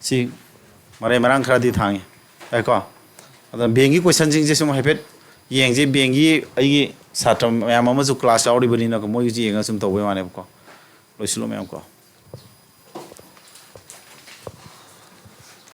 ꯁꯤ ꯃꯔꯩ ꯃꯔꯥꯡ ꯈꯔꯗꯤ ꯊꯥꯡꯉꯤ꯫ ꯌꯥꯏꯀꯣ? ꯑꯗ ꯕꯦꯡꯒꯤ questionꯁꯤꯡꯁꯦ ꯁꯨꯝ ꯍꯥꯏꯐꯦꯠ ꯌꯦꯡꯁꯤ꯫ ꯕꯦꯡꯒꯤ ꯑꯩꯒꯤ ꯁꯥꯇ꯭ꯔ ꯃꯌꯥꯝ ꯑꯃꯁꯨ class ꯌꯥꯎꯔꯤꯕꯅꯤꯅ ꯃꯣꯏꯒꯤꯁꯨ ꯌꯦꯡꯉꯒ ꯁꯨꯝ ꯇꯧꯕꯩ ꯋꯥꯅꯦꯕꯀꯣ꯫ ꯂꯣꯏꯁꯤꯜꯂꯣ ꯃꯌꯥꯝ ꯀꯣ꯫